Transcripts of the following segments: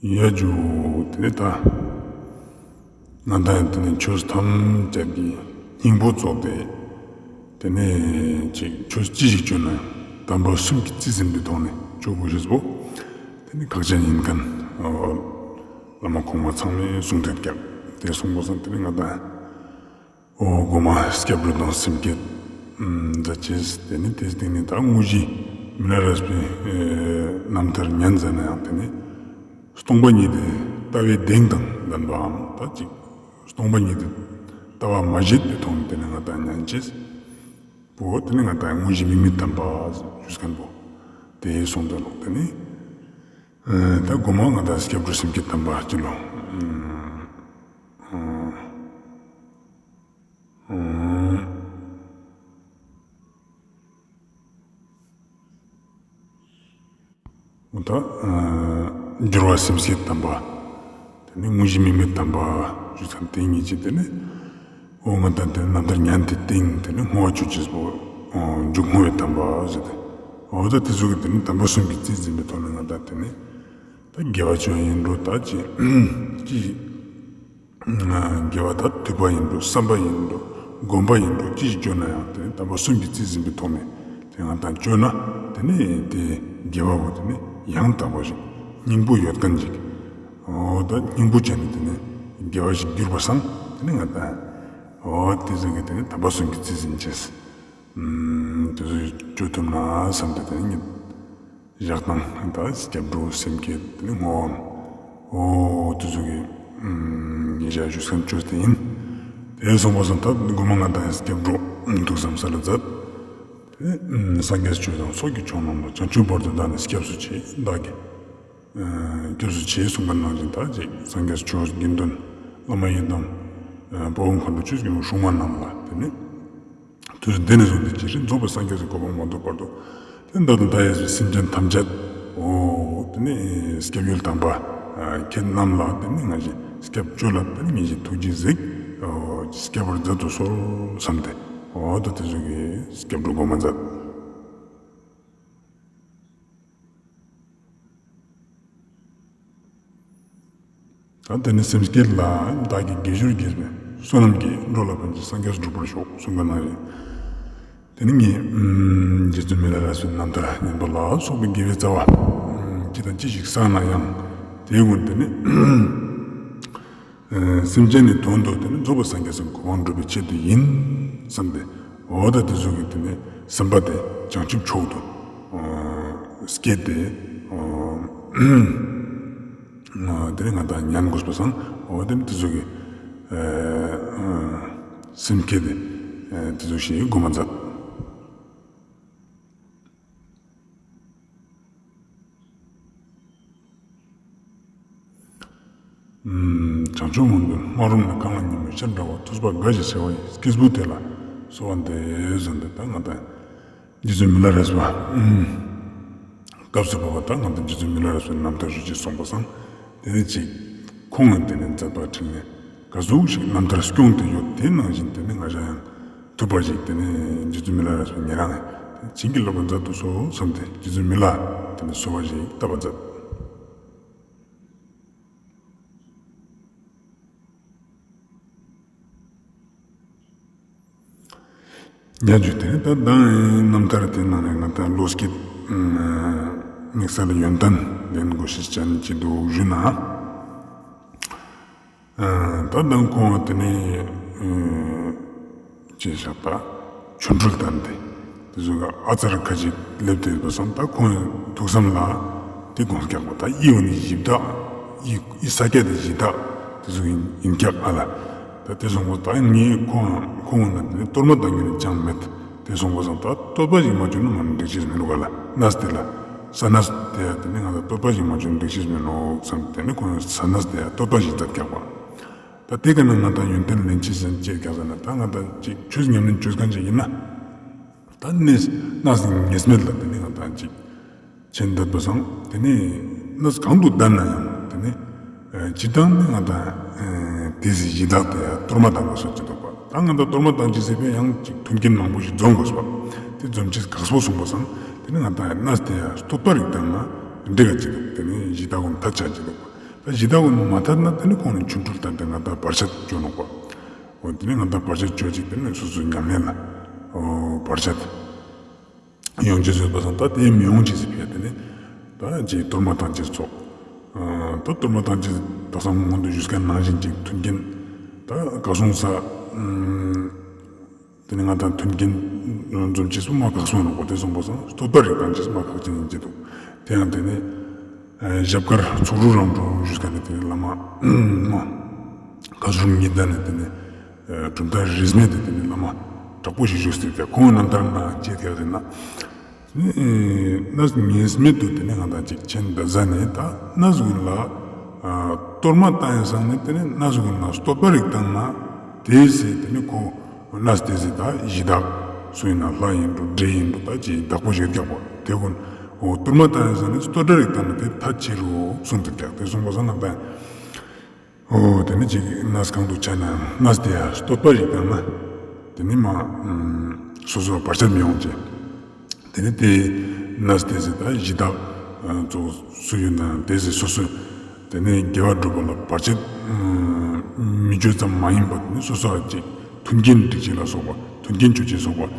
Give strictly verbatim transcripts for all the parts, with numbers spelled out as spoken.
ཡ་ཇུ། དེ་ནེ་ད་ང་དང་དེ་ནེ་ཆོས་ཐམས་ཅད་ཀྱི་སྙིང་པོ་རྫོགས་ཏེ། དེ་ནེ་ཅིག་ཆོས་ཅི་ཞིག་ཅོ་ན་དམ་པ་གསུམ་གྱི་རྩིས་ཟིན་པའི་ཐོག་ནེ་ཅོ་དགོས་ཤེས་པོ་དེ་ནེ་ཁག་ཅན་ཡིན་མཁན་བླ་མ་གོང་མ་ཚང་མས་གསུངས་ཏེ་ཀྱག། དེ་གསུངས་པ་སང་དེ་ནེ་ང་དང་འོ་གོ་མ་སྐྱབས་འགྲོ་དང་སེམས་བསྐྱེད་མཛད་ཅེས། དེ་ནེ་དེའི་སྟེང་ནེ་ད་དངོས་གཞི་མི་ལ་རས་པའི་རྣམ་ཐར་ཉན་ཟེར་ན་ཡང་དེ་ནེ་སྟོང་པ་ཉིད་དེ་ལྟ་བའི་གདེང་དང་ལྡན་པའམ་ད་ཅིག་སྟོང་པ་ཉིད་དེ་ལྟ་བ་མ་བརྗེད་པའི་ཐོག་ནེ་དེ་ནེ་ང་དང་ཉན་ཅེས་པོ་དེ་ནེ་ང་དང་དངོས་གཞི་དམིགས་མེད་དམ་པ་ཞུས་མཁན་པོ་དེ་གསུངས་ཏེ་ནོག། དེ་ནེ་ད་གོ་མ་ང་དང་སྐྱབས་འགྲོ་སེམས་བསྐྱེད་དམ་པ་ཅི་ལོ། འོ་ད་འགྱུར་བ་སེམས་བསྐྱེད་དམ་པ། དེ་ནེ་དངོས་གཞི་དམིགས་མེད་དམ་པ་ཞུ་ཚན་དེ་ཉིད་ཅིག། དེ་ནེ་འོ་ང་དང་དེ་རྣམ་ཐར་ཉན་ཏེ་སྟེང་དེ་ནེ་བསྔོ་བ་ཅོ་ཅེས་པོ་འཇུག་བསྔོ་བའི་དམ་པ་ཟེར་ཏེ། འོ་ད་དེ་ཚོ་གི་དེ་ནེ་དམ་པ་གསུམ་གྱི་རྩིས་ཟིན་པའི་ཐོག་ནེ་ང་དང་དེ་ནེ་ད་དགེ་བ་ཅོ་ཡིན་འགྲོ་ད་ཅི་ཅི་དགེ་བ་ད་ཐོས་པ་ཡིན་འགྲོ་བསམ་པ་ཡིན་འགྲོ་སྒོམ་པ་ཡིན་འགྲོ་ཅི་ཞིག་ཅོ་ན་ཡང་དེ་ནེ་དམ་པ་གསུམ་གྱི་རྩིས་ཟིན་པའི་ཐོག་ནེ་དེ་ང་དང་ཅོ་ན་དེ་ནེ་དེ་དགེ་བ་བོ་དེ་ནེ་ཡང་དག་པ་ཞིག་སྙིང་པོ་ཡོད་མཁན་ཅིག། འོ་ད་སྙིང་པོ་ཅན་ནི་དེ་ནེ་དགེ་བ་ཞིག་གྱུར་པ་སང་དེ་ནེ་ང་དང་འོ་དེ་ཚོ་གི་དེ་ནེ་དམ་པ་གསུམ་གྱི་རྩིས་ཟིན་ཅེས། དེ་ཚོ་ཅོ་ཐུབ་ན་བསམ་སྟེ་དེ་ནེ་ཉིད་བཞག་དང་ད་སྐྱབས་འགྲོ་སེམས་བསྐྱེད་དེ་ནེ་བསྔོ་བའམ་འོ་དེ་ཚོ་གི་ཉེ་ཞ་ཞུ་སེམས་ཅོས་ཏེ་ཡིན། དེ་སོང་པ་སང་ད་གོ་མ་ང་དང་སྐྱབས་འགྲོ་ཐུགས་བསམ་ས་ལ་མཛད། དེ་སངས་རྒྱས་ཆོས་དང་ཚོགས་ཀྱི་མཆོག་རྣམས་ལ། བྱང་ཆུབ་བར་དུ་བདག་ནི་སྐྱབས་སུ་མཆི། བདག་གིས་སྐྱབས་སུ་མཆི་གསུངས་པ་ནང་བཞིན་ད་ཅིག་སངས་རྒྱས་ཆོས་དགེ་འདུན་བླ་མ་ཡི་དམ་དཔའ་བོ་མཁའ་འགྲོ་ཆོས་ཀྱི་སྲུང་མ་རྣམས་ལ་དེ་ནེ་དུས་འདི་ནས་བཟུང་སྟེ་ཇི་སྲིད་རྫོགས་པའི་སངས་རྒྱས་སི་གོ་འཕང་མ་ཐོབ་བར་དུ་དེ་ད་དུང་ད་ཡས་སི་སེམས་ཅན་ཐམས་ཅད་འོ་དེ་ནེ་སྐྱབས་ཡུལ་དམ་པ་ཁྱེད་རྣམས་ལ་དེ་ནེ་ང་ཞིག་སྐྱབས་བཅོལ་ལ་དེ་ནེ་ངེས་ཤེས་ཐུགས་རྗེས་གཟིགས། འོ་སྐྱབས་པར་མཛད་དུ་གསོལ་བསམ་སྟེ་འོ་ད་དེ་ཚོ་གི་སྐྱབས་འགྲོ་གོ་མ་མཛད། ད་དེ་ནེ་སེམས་བསྐྱེད་ལ་བདག་གིས་དགེ་སྦྱོར་རྒྱས་པའི་བསོད་ནམས་ཀྱིས། འགྲོ་ལ་ཕན་ཕྱིར་སངས་རྒྱས་འགྲུབ་པར་ཤོག་གསུངས་པ་ནང་བཞིན། དེ་ནེ་ངས་རྗེ་བཙུན་མི་ལ་རས་པའི་རྣམ་ཐར་ཉན་པ་ལ་སོགས་པའི་དགེ་བའི་རྩ་བ་ཅི་དང་ཅི་ཞིག་བསགས་ན་ཡང་དེའི་སྔོན་དེ་ནེ་སེམས་ཅན་ནི་དོན་དུ་དེ་ནེ་རྫོགས་པའི་སངས་རྒྱས་སི་གོ་འཕང་སྒྲུབ་པའི་ཆེད་དུ་ཡིན་བསམ་སྟེ་འོ་ད་དེ་ཚོ་གི་དེ་ནེ་སེམས་པ་དེ་བྱང་ཆུབ་མཆོག་ཏུ་བསྐྱེད་དེ་དེ་ནེ་ང་དང་ཉན་དགོས་པ་སང་འོ་དེ་ནེ་དེ་ཚོ་གི་སེམས་བསྐྱེད་དེ་དེ་ཚོ་ཞིག་གོ་མ་མཛད། བྱང་ཆུབ་སྨོན་པའི་སྨག་རུམ་ལས། གངས་ལ་ཉིན་མོའི་ཤར་འདྲ་བ། ཐུབ་པ་དགའ་ཞིང་ཆེ་བ་ཡི། སྐྱེས་བུ་དེ་ལ་གསོལ་བ་འདེབས་ཟེར་ཏེ་ད་ང་དང་རྗེ་བཙུན་མི་ལ་རས་པ་སྐབས་སུ་བབ་པ་ད་ང་དང་རྗེ་བཙུན་མི་ལ་རས་པའི་རྣམ་ཐར་ཞུ་ཅེས་སོང་པ་སང་དེ་ནེ་ཅིག་ཁོང་ངི་དེ་ནེ་མཛད་པ་འཕྲིན་ལས་ག་ཟུག་ཞིག་རྣམ་ཐར་སྐྱོང་དེ་ཡོད་དེ་ནང་བཞིན་དེ་ནེ་ང་ཞ་ཡང་ཐུབ་པ་ཞིག་དེ་ནེ་རྗེ་བཙུན་མི་ལ་རས་པ་ཉེ་རང་བྱིན་གྱིས་རློབ་པ་མཛད་དུ་གསོལ་བསམ་སྟེ་རྗེ་བཙུན་མི་ལ་དེ་ནེ་གསོལ་བ་ཞིག་བཏབ་པ་མཛད། ཉ་རྒྱུད་དེ་ད་མདང་རྣམ་ཐར་དེ་ནང་ནེ་ང་དང་བློ་སྐྱེད་དམིགས་བསལ་ཡོན་ཏན་ལེན་དགོས་ཤེས་ཅན་ཅིག་འདུག་ཞུ་ན། ད་མདང་ཁོང་དེ་ནེ་ཅི་བཞག་ད་ཆོ་འཕྲུལ་བསྟན་ཏེ་དེ་ཚོ་ག་ཨ་ཙར་ཁ་ཅིག་སླེབས་ཏེ་ཡོད་པ་སང་ད་ཁོང་ངི་ཐུགས་བསམ་ལ་དེ་དགོངས་ཀྱག་པ་ད་ཨི་བོ་ནི་གཞི་བདག་ཨི་ཨི་ས་སྐྱ་དེ་གཞི་བདག་དེ་ཚོ་ཡིན་ཀྱག་ཨ་ལ། ད་དེ་སོང་པ་ད་ངས་ཁོང་ཁོང་ལ་དེ་ནེ་གཏོར་མ་བཏང་རྒྱུ་ནི་ཅང་མེད། དེ་སོང་པ་སང་ད་བསྟོད་པ་ཞིག་མ་བྱུང་ན་མ་ནི་འགྲིག་ཤེས་མི་འདུག་ག་ལ། གནས་དེ་ལ་ས་གནས་དེ་ཡ་དེ་ནེ་ང་ད་བསྟོད་པ་ཞིག་མ་བྱུང་ན་འགྲིག་ཤེས་མི་འདུག་བསམ་དེ་ནེ་ཁོང་ས་གནས་དེ་ཡ་བསྟོད་པ་ཞིག་མཛད་ཀྱག་པ། ད་དེ་ག་ནེ་ང་ད་ཡོན་ཏན་ལེན་ཅེས་ཟེར་ཅེས་ཀྱག་ཟེར་ན་ད་ང་ད་ཅིག་ཆོས་ཉམས་ལེན་བཅོས་མཁན་ཅིག་ཡིན་ན། ད་གནས་གནས་ངེས་མེད་ལ་དེ་ནེ་ང་ད་ཅིག་ཆེན་འདོད་པ་སང་དེ་ནེ་གནས་གང་དུ་བསྡད་ན་ཡང་དེ་ནེ་ཨ་སྤྱིར་བཏང་ནི་ང་དང་ཨ་དེ་སི་གཞི་བདག་དེ་ཡ་གཏོར་མ་བཏང་དགོས་ཤེས་ཅིག་འདུག་པ། ད་ང་དང་གཏོར་མ་བཏང་ཅེས་ཟེར་བའི་ཡང་ཅིག་མཐུན་རྐྱེན་མང་པོ་ཞིག་འཛོམས་དགོས་པ། དེ་འཛོམས་ཅེས་ཁག་པོ་སོང་པ་སང་དེ་ནེ་ང་དང་གནས་དེ་ཡ་བསྟོད་པ་རིགས་བཏང་ན་འགྲིག་ག་ཅིག་འདུག་དེ་ནེ་གཞི་བདག་གུན་ཐད་ཆ་ཅིག་འདུག་པ། ད་གཞི་བདག་གུན་མ་ཐད་ན་དེ་ནི་ཁོང་ནི་ཆོ་འཕྲུལ་ལྟར་ཏེ་ང་དང་བར་ཆད་ཅོ་ནོག་པ། འོ་དེ་ནི་ང་དང་བར་ཆད་ཅོ་ཅིག་དེ་ནི་སོ་སོའི་ཉམས་ལེན་ལ་འོ་བར་ཆད་ཡོང་ཅེས་ཡོད་པ་སང་ད་དེ་མི་ཡོང་ཅེས་སི་ཕིའ་དེ་ནི་ད་ཅིག་གཏོར་མ་བཏང་ཅེས་ཚོགས། ད་གཏོར་མ་བཏང་ཅེས་ད་སང་སྔོན་དུ་ཞུས་ཁན་ནང་བཞིན་ཅིག་མཐུན་རྐྱེན་ད་ག་སོང་ས་དེ་ནི་ང་དང་མཐུན་རྐྱེན་འཛོམས་ཅེས་སུ་མ་ཁག་སོང་ནོག་པ། དེ་སོང་པ་སང་བསྟོད་པ་རིགས་བཏང་ཅེས་མ་ཁག་ཅན་ཡིན་ཅེས་འདུག། དེ་ཡང་དེ་ནི་ཞབས་དཀར་ཚོགས་དྲུག་རང་གྲོལ་ཞུས་ཁན་ནི་དེ་ནི་བླ་མ་བཀའ་ཟུར་ཉི་ཟླ་ནི་དེ་ནི་གྲུབ་མཐའ་རིས་མེད་དེ་དེ་ནི་བླ་མ་དྲག་པོ་ཞིག་བཞུགས་ཏེ་དེ་ཁོང་རྣམ་ཐར་ནང་ཅི་ཡོད་ཟེར་ན། གནས་ངེས་མེད་དུ་དེ་ནི་ང་དང་ཅིག་ཆེན་འདི་ཟ་ནས་ད་གནས་གུན་ལ་གཏོར་མ་བཏང་ཡིན་སང་ནི་དེ་ནི་གནས་གུན་ལ་བསྟོད་པ་རིགས་བཏང་ན་དེའི་ཚེ་དེ་ནི་ཁོ་གནས་དེའི་ཚེ་ད་གཞི་བདག་སུ་ཡིན་ན་ལྷ་ཡིན་འགྲོ་འདྲེ་ཡིན་འགྲོ་ད་ཅིག་བདག་པོ་ཞིག་རྒྱག་པ་དེ་གུན་འོ་གཏོར་མ་བཏང་ཡིན་སང་ནི་བསྟོད་པ་རིགས་བཏང་ན་དེ་ཐད་ཆེ་རུ་གསུངས་ཏེ་རྒྱག་དེ་གསུངས་པ་སང་ང་དང་འོ་དེ་ནི་ཅིག་གནས་གང་དུ་ཆ་ན་གནས་དེ་ཡ་བསྟོད་པ་ཞིག་བཏང་ན་དེ་ནི་མ་སོ་སོ་བར་ཆད་མི་ཡོང་ཅེས། དེ་ནི་དེ་གནས་དེ་ཚེ་ད་གཞི་བདག་ཚོགས་སུ་ཡོད་ན་དེ་ཚེ་སོ་སོ་དེ་ནི་དགེ་བ་སྒྲུབ་པ་ལ་བར་ཆད་མི་ཅོ་ཙམ་མ་ཡིན་པ་དེ་ནི་སོ་སོ་ཅིག་མཐུན་རྐྱེན་སྒྲིག་ཅེས་ལ་སོགས་པ་མཐུན་རྐྱེན་ཅོ་ཅེས་སོགས་པ་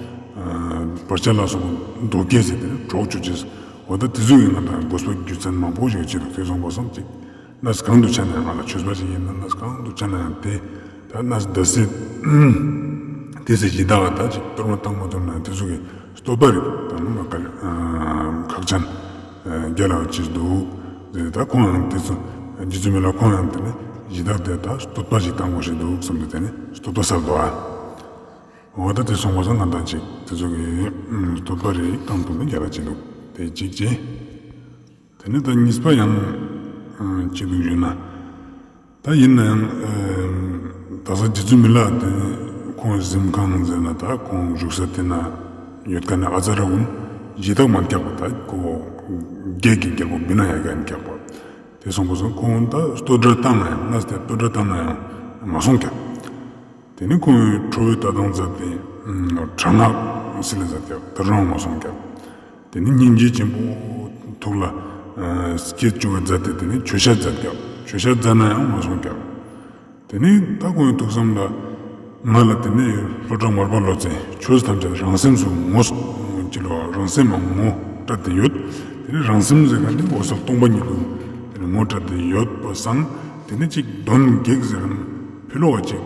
བར་ཆད་ལ་སོགས་པ་ཟློག་ཅེས་ཟེར་དེ་ནི་གྲོགས་ཅོ་ཅེས་འོ་ད་དེ་ཚོ་ཡིན་ན་ད་དགོས་པ་རྒྱུ་མཚན་མང་པོ་ཞིག་ཅི་རུ་དེ་སོང་པ་སང་ཅིག་གནས་གང་དུ་ཆ་ན་ཡང་ང་ལ་ཆོས་པ་ཞིག་ཡིན་ན་གནས་གང་དུ་ཆ་ན་ཡང་དེ་ད་གནས་འདི་ཚེ་དེ་ཚེ་གཞི་བདག་ད་ཅིག་གཏོར་མ་བཏང་མ་ཐུབ་ན་དེ་ཚོ་གི་བསྟོད་པ་རིགས་ད་ནི་མ་ཁག་ཁག་ཅན་རྒྱལ་ལ་ཅིག་འདུག་ཟེར། ད་ཁོང་ཡང་དེ་ཚོ་རྗེ་བཙུན་མི་ལ་ཁོང་ཡང་དེ་ནི་གཞི་བདག་དེ་ད་བསྟོད་པ་ཞིག་བཏང་དགོས་ཤིག་འདུག་བསམ་དེ་དེ་ནི་བསྟོད་པ་སལ་འདུག་ཨ། འོ་ད་དེ་སོང་པ་སང་ང་དང་ཅིག་དེ་ཚོ་གི་བསྟོད་པ་རིགས་བཏང་ཐུབ་ན་རྒྱལ་ལ་ཅིག་འདུག་དེ་གཅིག་བྱས། དེ་ནས་ད་གཉིས་པ་ཡང་ཅི་འདུག་ཞུས་ན། ད་ཡིན་ན་ཡང་ད་ས་རྗེ་བཙུན་མི་ལ་དེ་ཁོང་གཟིམ་ཁང་ཟེར་ན་ད་ཁོང་བཞུགས་ས་དེ་ན་ཡོད་ཁན་ནི་ཨ་ཙ་ར་གུན་གཞི་བདག་མ་རྒྱག་པ་ད་ཁོ་བགེགས་ཀྱི་རྒྱལ་པོ་བི་ན་ཡ་ག་ཡིན་རྒྱག་པ། དེ་སོང་པ་སང་ཁོང་ད་བསྟོད་སྒྲ་བཏང་ན་ཡང་གནས་དེ་བསྟོད་སྒྲ་བཏང་ན་ཡང་མ་སོང་རྒྱག། དེ་ནི་ཁོང་ཁྲོ་བོའི་ལྟ་སྟངས་མཛད་དེ་དྲག་སྔགས་སིལ་ལ་མཛད་ཀྱག་དེ་རུང་མ་སོང་ཀྱག། དེ་ནི་སྙིང་རྗེ་ཆེན་པོ་ཐུགས་ལ་སྐྱེ་བཅུག་པ་མཛད་དེ་དེ་ནི་མཆོད་བཤམས་མཛད་ཀྱག། མཆོད་བཤམས་མཛད་ན་ཡང་མ་སོང་ཀྱག། དེ་ནི་ད་ཁོང་གི་ཐུགས་བསམ་ལ་ང་ལ་དེ་ནི་ལྷོ་བྲག་མར་པ་ལོ་ཙཱས་ཆོས་ཐམས་ཅད་རང་སེམས་སུ་ངོ་ཅི་ལོ་རང་སེམས་ངོ་སྤྲད་དེ་ཡོད། དེ་ནི་རང་སེམས་ཟེར་ཁན་ནི་འོད་གསལ་སྟོང་པ་ཉིད་དུ་དེ་ནི་ངོ་སྤྲད་དེ་ཡོད་པ་སང་དེ་ནི་ཅིག་གདོན་བགེགས་ཟེར་ཁན་ཕི་ལོག་ག་ཅིག་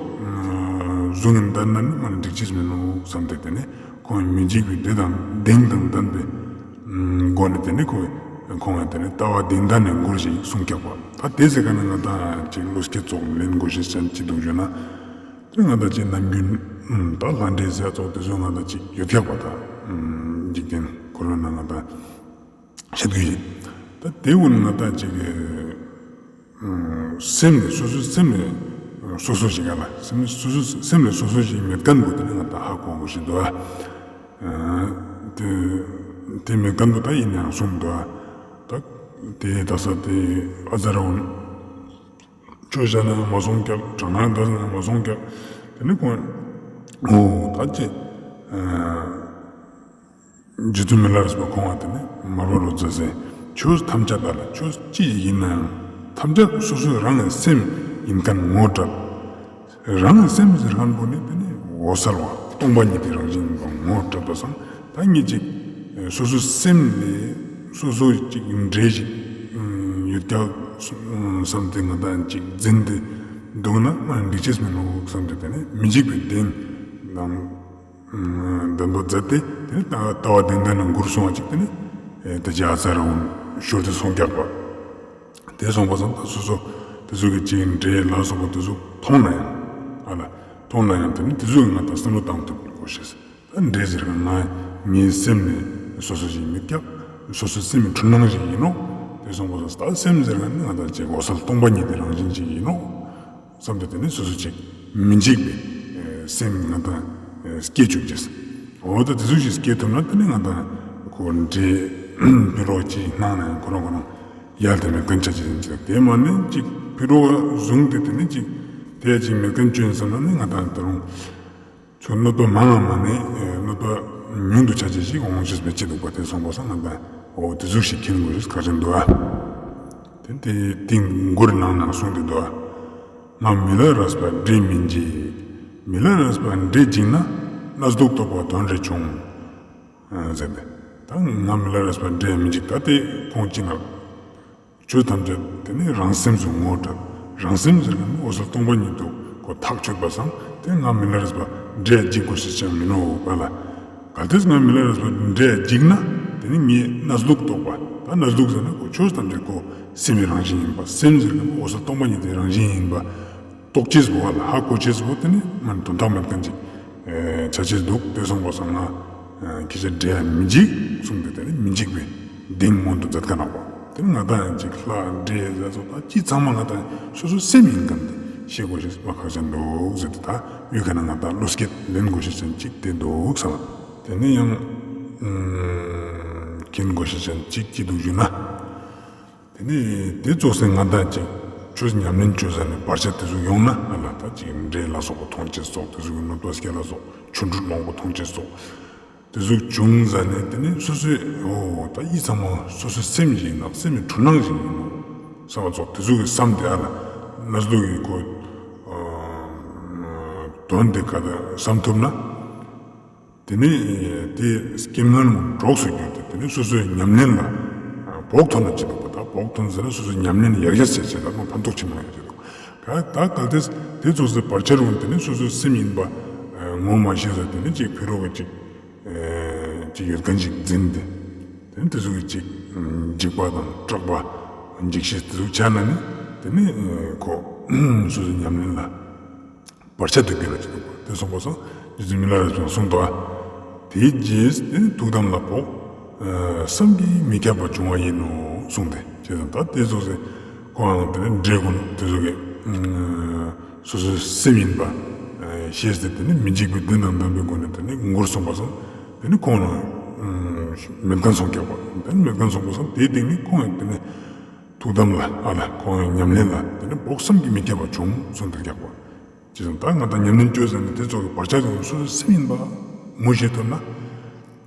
བཟུང་ཡིན་ད་ན་ནི་མ་ནི་འགྲིག་ཅེས་མིན་ནོག་བསམ་སྟེ་དེ་ནི་ཁོང་མི་འཇིགས་པའི་གདེང་དང་གདེང་དང་ལྡན་པའི་སྒོ་ནས་དེ་ནི་ཁོང་ཁོང་ཡང་དེ་ནི་ལྟ་བ་གདེང་ལྡན་ནས་མགུར་ཞིག་གསུངས་ཀྱག་པ། ད་དེ་ཟེར་ཁན་ནི་ང་དང་ཅིག་བློ་སྐྱེད་ཙོགས་ལེན་དགོས་ཤེས་ཅན་ཅི་འདུག་ཞུ་ན། དེ་ང་དང་ཅིག་ནམ་རྒྱུན་ད་ལྷ་འདྲེ་ཟེར་ཙོགས་དེ་ཚོ་ང་དང་ཅིག་ཡོད་ཀྱག་པ། ད་འཇིག་རྟེན་ཁོ་རང་ན་ང་དང་ཤེས་དགོས་ཤིག། ད་དེ་བོ་ང་དང་ཅིག་སེམས་ལ་སོ་སོའི་སེམས་ལ་སོ་སོ་ཞིག་ག་ལ་སེམས་ལ་སོ་སོ་སེམས་ལ་སོ་སོ་ཞིག་མེད་ཁན་བོ་དེ་ནི་ང་དང་ཧ་གོ་དགོས་ཤིག་འདུག་ཨ། དེ་དེ་མེད་ཁན་བོ་ད་ཡིན་ནའང་སོང་འདུག་ཨ། ད་དེ་ད་ས་དེ་ཨ་ཙ་ར་གུན་ཆོས་བཤད་ན་ཡང་མ་སོང་ཀྱག། དྲག་སྔགས་བཟླས་ན་ཡང་མ་སོང་ཀྱག། དེ་ནི་ཁོང་འོ་ད་ཅི་རྗེ་བཙུན་མི་ལ་རས་པ་ཁོང་ང་དེ་ནི་མར་པ་ལོ་ཙཱས་ཆོས་ཐམས་ཅད་ལ་ཆོས་ཅི་ཡིན་ནའང་ཐམས་ཅད་སོ་སོའི་རང་གི་སེམས་ཡིན་ཁན་ངོ་སྤྲད། རང་གི་སེམས་ཟེར་ཁན་བོ་ནི་དེ་ནི་འོད་གསལ་བ་སྟོང་པ་ཉིད་ཀྱི་རང་བཞིན་པ་ངོ་སྤྲད་པ་སང་ད་ངེད་ཅིག་སོ་སོའི་སེམས་ལ་སོ་སོ་ཅིག་འདྲེ་ཞིག་ཡོད་ཀྱག་བསམ་སྟེ་ང་དང་ཅིག་འཛིན་ཏེ་འདུག་ན་མ་འགྲིག་ཅེས་མིན་ནོག་བསམ་སྟེ་དེ་ནི་མི་འཇིགས་པའི་གདེང་དང་ལྡན་པ་མཛད་དེ་དེ་ནི་ལྟ་བ་གདེང་ལྡན་ན་མགུར་གསུངས་པ་ཅིག་དེ་ནི་ད་ཅི་ཨ་ཙ་ར་གུན་ཤོར་ཏེ་སོང་ཀྱག་པ། དེ་སོང་པ་སང་ད་སོ་སོ་དེ་ཚོ་གི་ཅིག་འདྲེ་ལ་སོགས་པ་དེ་ཚོ་མཐོང་ན་ཡང་ཨ་ལ་མཐོང་ན་ཡང་དེ་ནི་དེ་ཚོ་གི་ང་དང་བསམ་བློ་བཏང་ཐུབ་དགོས་ཤེས། ད་འདྲེ་ཟེར་ཁན་ང་ངའི་སེམས་ནི་སོ་སོ་ཞིག་མེད་ཀྱག། སོ་སོའི་སེམས་ནི་འཁྲུལ་སྣང་ཞིག་ཡིན་ནོག། དེ་སོང་པ་སང་ད་སེམས་ཟེར་ཁན་ནི་ང་དང་ཅིག་འོད་གསལ་སྟོང་པ་ཉིད་ཀྱི་རང་བཞིན་ཅིག་ཡིན་ནོག་བསམ་སྟེ་དེ་ནི་སོ་སོ་ཅིག་མི་འཇིགས་པའི་སེམས་ང་དང་སྐྱེ་བཅུག་ཅེས། འོ་ད་དེ་ཚོ་ཞིག་སྐྱེ་ཐུབ་ན་དེ་ནི་ང་དང་ཁོ་འདྲེ་ཕི་རོག་ཅིག་སྣང་ན་ཡང་ཁོ་རང་ཁོ་རང་ཡལ་ཏེ་མེད་ཁན་ཆ་ཅེས་ཡིན་ཅིག། དེ་མ་ནི་ཅིག་ཕི་རོག་བཟུང་སྟེ་དེ་ནི་ཅིག་དེ་ཅིག་མེད་ཁན་ཅོ་ཡིན་བསམ་ན་ནི་ང་དང་ད་རུང་ཚུར་གནོད་པ་མང་ང་མ་ནི་གནོད་པ་ཉུང་དུ་ཆ་ཅེས་ཤིག་འོང་ཅེས་མེད་ཅེས་འདུག་པ། དེ་སོང་པ་སང་ང་དང་འོ་དེ་ཟུག་ཞིག་མཁྱེན་དགོས་ཤེས་ཁག་ཅན་འདུག་ཨ། དེ་ཏིང་མགུར་ནང་ན་གསུངས་ཏེ་འདུག་ང་མི་ལ་རས་པ་འདྲེ་མི་འཇིགས། མི་ལ་རས་པ་འདྲེ་འཇིགས་ན། གནས་ལུགས་རྟོགས་པ་དོན་རེ་འབྱུང་། ཟེར་ཏེ། ད་ང་མི་ལ་རས་པ་འདྲེ་མི་འཇིགས། ད་དེ་ཁོང་ཅི་ན། ཆོས་ཐམས་ཅད་དེ་ནི་རང་སེམས་སུ་ངོ་སྤྲད། རང་སེམས་ཟེར་ན་འོད་གསལ་སྟོང་པ་ཉིད་དུ་ཁོ་ཐག་ཆོད་པ་སང་དེ་ང་མི་ལ་རས་པ་འདྲེ་འཇིགས་དགོས་ཤེས་ཅང་མི་ནོག་པ་ལ། གལ་ཏེ་ང་མི་ལ་རས་པ་འདྲེ་འཇིགས་ན་དེ་ནི་ངའི་གནས་ལུགས་རྟོགས་པ། ད་གནས་ལུགས་ཟེར་ན་ཁོ་ཆོས་ཐམས་ཅད་ཁོ་སེམས་ཀྱི་རང་བཞིན་ཡིན་པ། སེམས་ཟེར་ན་འོད་གསལ་སྟོང་པ་ཉིད་དེ་རང་བཞིན་ཡིན་པ། རྟོགས་ཅེས་པོ་ལ་ཧ་གོ་ཅེས་པོ་དེ་ནི་མ་དོན་དག་མེད་མཁན་ཅིག་ཆ་ཅེས་འདུག་དེ་སོང་པ་སང་ང་ཁྱེད་ཅག་འདྲེ་མི་འཇིགས་གསུངས་ཏེ་དེ་ནི་མི་འཇིགས་པའི་གདེང་མངོན་དུ་མཛད་མཁན་ནོག་པ། དེ་ནི་ང་དང་ཡང་ཅིག་ལྷ་འདྲེ་ཟེར་ཙོགས་ད་ཅི་ཚང་མ་ང་དང་སོ་སོའི་སེམས་ཡིན་མཁན་དེ་ཤེས་དགོས་ཤེས་པ་ཁག་ཅན་འདུག་ཟེར་ཏེ་ད་ཡུལ་ག་ན་ང་དང་བློ་སྐྱེད་ལེན་དགོས་ཤེས་ཅན་ཅིག་དེ་འདུག་བསམ། དེ་ནི་ཡང་མཁྱེན་དགོས་ཤེས་ཅན་ཅིག་ཅི་འདུག་ཞུ་ན། དེ་ནི་དེ་ཙོགས་སེ་ང་དང་ཅིག་ཆོས་ཉམས་ལེན་བཅོས་ཟ་ནས་བར་ཆད་དེ་ཟུག་ཡོང་ན་ཨ་ལ་ད་ཅིག་འདྲེ་ལ་སོགས་པ་མཐོང་ཅེས་སོགས་དེ་ཟུག་གི་གནོད་པ་སྐྱེལ་ལ་སོགས་ཆོ་འཕྲུལ་མང་པོ་མཐོང་ཅེས་སོགས་དེ་ཟུག་བྱུང་ཟ་ནས་དེ་ནི་སོ་སོའི་འོ་ད་ཡི་ཚང་མ་སོ་སོའི་སེམས་ཞིག་ཡིན་ནོག་སེམས་ཀྱི་འཁྲུལ་སྣང་ཞིག་ཡིན་ནོག་བསམ་པ་ཙོགས་དེ་ཟུག་གི་བསམ་དེ་ཨ་ལ་གནས་ལུགས་ཀྱི་ཁོ་དོན་དེ་ག་ད་བསམ་ཐུབ་ན། དེ་ནི་དེ་སྐྱེ་ངན་གྲོགས་སུ་གྱུར་ཏེ་དེ་ནི་སོ་སོའི་ཉམས་ལེན་ལ་བོགས་ཐོན་ན་ཅི་འདུག་པ། ད་བོགས་ཐོན་ཟེར་ན་སོ་སོའི་ཉམས་ལེན་ཡར་རྒྱས་བྱེད་བྱེད་ལ་མ་ཕན་ཐོགས་ཆེན་མོ་ཡོང་ཅི་འདུག་ག་ད་གལ་ཏེ་དེ་ཙོགས་སེ་བར་ཆད་རུང་དེ་ནི་སོ་སོའི་སེམས་ཡིན་པ་ངོ་མ་ཤེས་ས་དེ་ནི་ཅིག་ཕི་རོ་གི་ཅིག་ཅིག་ཡོད་མཁན་ཅིག་འཛིན་ཏེ་དེ་ནི་དེ་ཚོ་གི་ཅིག་འཇིགས་པ་དང་སྐྲག་པ་འཇིགས་ཤེས་དེ་ཚོ་ཆགས་ན་ནི་དེ་ནི་ཁོ་སོ་སོའི་ཉམས་ལེན་ལ། བར་ཆད་དུ་འགྱུར་ར་ཅི་འདུག་པ། དེ་སོང་པ་སང་རྗེ་བཙུན་མི་ལ་རས་པས་གསུངས་ཏོ། དེའི་རྗེས་དེ་ཐུགས་དམ་ལ་བོགས་བསམ་གྱིས་མི་ཁྱབ་པ་བྱུང་བ་ཡིན་ནོ་གསུངས་ཏེ། བྱས་ཙང་ད་དེ་ཙོགས་སེ་ཁོང་དེ་ནི་འདྲེ་ཀུན་དེ་ཙོགས་སི་སོ་སོའི་སེམས་ཡིན་པ་ཤེས་ཏེ་དེ་ནི་མི་འཇིགས་པའི་གདེང་དང་ལྡན་པའི་སྒོ་ནས་དེ་ནི་མགུར་གསུངས་པ་སང་དེ་ནི་ཁོང་ལ་མེད་མཁན་སོང་ཀྱག་པ། དེ་ནི་མེད་མཁན་སོང་པ་སང་དེའི་སྟེང་ནས་ཁོང་ཡང་དེ་ནི་ཐུགས་དམ་ལ་ཨ་ལ་ཁོང་ཡང་ཉམས་ལེན་ལ་དེ་ནི་བོགས་བསམ་གྱིས་མི་ཁྱབ་པ་བྱུང་གསུངས་ཏེ་ཀྱག་པ། ཅི་ཙམ་ད་ང་དང་ཉམས་ལེན་བཅོས་ཟ་ནས་དེ་ཙོགས་ཀྱི་བར་ཆད་ཀུན་སོ་སོའི་སེམས་ཡིན་པ་ངོ་ཤེས་ཐུབ་ན།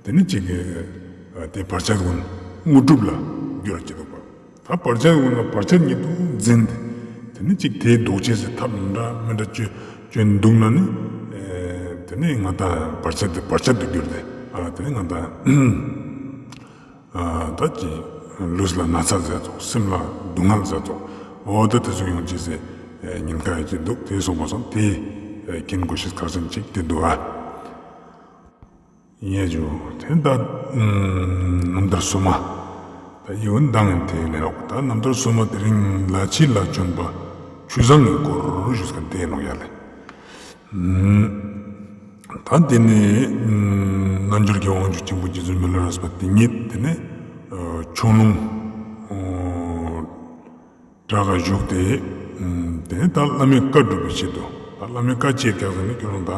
དེ་ནི་ཅིག་གི་དེ་བར་ཆད་ཀུན་དངོས་གྲུབ་ལ་འགྱུར་ར་ཅི་འདུག་པ། ད་བར་ཆད་ཀུན་ལ་བར་ཆད་ཉིད་དུ་འཛིན་ཏེ། དེ་ནི་ཅིག་དེའི་ལྡོག་ཅེས་སི་ཐབས་འདྲ་མི་འདྲ་བཅོས་བཅོས་འདུག་ན་ནི། དེ་ནི་ང་དང་བར་ཆད་དེ་བར་ཆད་དུ་འགྱུར་ཏེ་ཨ་ལ་དེ་ནི་ང་དང་། ད་ཅི་ལུས་ལ་ན་ཚ་ཟེར་ཙོགས་སེམས་ལ་སྡུག་བསྔལ་ཟེར་ཙོགས་འོ་ད་དེ་ཚོ་ཡོང་ཅེས་སི་ཉེན་ཁ་ཡོད་ཅི་འདུག་དེ་སོང་པ་སང་དེ་མཁྱེན་དགོས་ཤེས་ཁག་ཅན་ཅིག་དེ་འདུག་ཨ། ཡིན་ཡ་ཇུ་དེ་ད་རྣམ་ཐར་སོ་མ། ད་ཡིན་འོན་མདང་ཡང་དེ་ལེན་རོགས། ད་རྣམ་ཐར་སོ་མ་དེ་རིང་ལ་ཕྱི་ལ་བྱོན་པ་ཆུ་བཟང་གི་སྐོར་ཞུས་ཀ་དེ་ནོག་ཡ་ལེ། ད་དེ་ནི་རྣལ་འབྱོར་གྱི་དབང་ཕྱུག་ཆེན་པོ་རྗེ་བཙུན་མི་ལ་རས་པ་དེ་ཉིད་དེ་ནི་ཁྱུང་ལུང་བྲག་ག་བཞུགས་ཏེ། དེ་ནི་ད་བླ་མའི་བཀའ་སྒྲུབ་པའི་ཆེད་དུ་ད་བླ་མའི་བཀའ་བཅད་ཀྱག་ཟེར་ནི་ཁྱོད་རང་ད་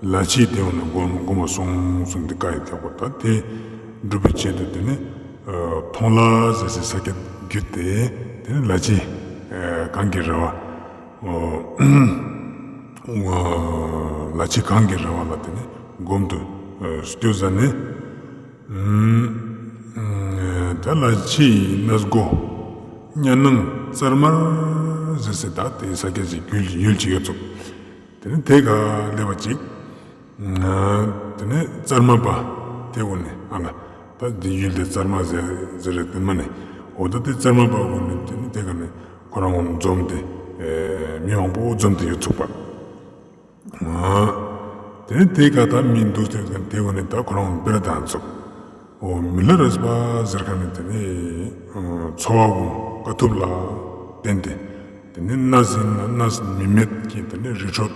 ལ་ཕྱི་དེ་འོ་ན་སྒོམ་སྒོམ་པ་སོང་གསུངས་ཏེ་བཀའ་ཡོད་ཀྱག་པ། ད་དེ་སྒྲུབ་པའི་ཆེད་དུ་དེ་ནི་མཐོང་ལ་ཟེར་སའི་ས་སྐྱ་བརྒྱུད་དེ་དེ་ནི་ལ་ཕྱི་གངས་ཀྱི་ར་བ། ལ་ཕྱི་གངས་ཀྱི་ར་བ་ལ་དེ་ནི་སྒོམ་དུ་སྐྱོད་ཟ་ནས། ད་ལ་ཕྱིའི་གནས་སྒོ་གཉའ་ནང་རྩར་མར་ཟེར་སའི་ད་དེ་ས་སྐྱ་ཅིག་ཡུལ་ཡུལ་ཅིག་ཡོད་ཚུགས། དེ་ནི་དེ་ག་སླེབས་པ་ཅིག་དེ་ནི་རྩར་མ་པ་དེ་འོ་ནི་ཨ་ལ་ད་དེ་ཡུལ་དེ་རྩར་མ་ཟེར་ཟེར་རེད་དེ་མ་ནི་འོ་ད་དེ་རྩར་མ་པ་འོ་ནི་དེ་ནི་དེ་ག་ནི་ཁོ་རང་འོ་འཛོམས་ཏེ་མི་མང་པོ་འཛོམས་ཏེ་ཡོད་ཚུགས་པ། དེ་ནི་དེ་ག་ད་མི་འདུག་སྟེ་དེ་འོ་ནི་ད་ཁོ་རང་འོ་ནི་སྤེ་ར་བཏང་ཚུགས། འོ་མི་ལ་རས་པ་ཟེར་མཁན་ནི་དེ་ནི་འཚོ་བ་གུན་དཀའ་ཐུབ་ལ་བརྟེན་ཏེ་དེ་ནི་གནས་ཡིན་ན་གནས་མི་མེད་ཀྱི་དེ་ནི་རི་ཁྲོད་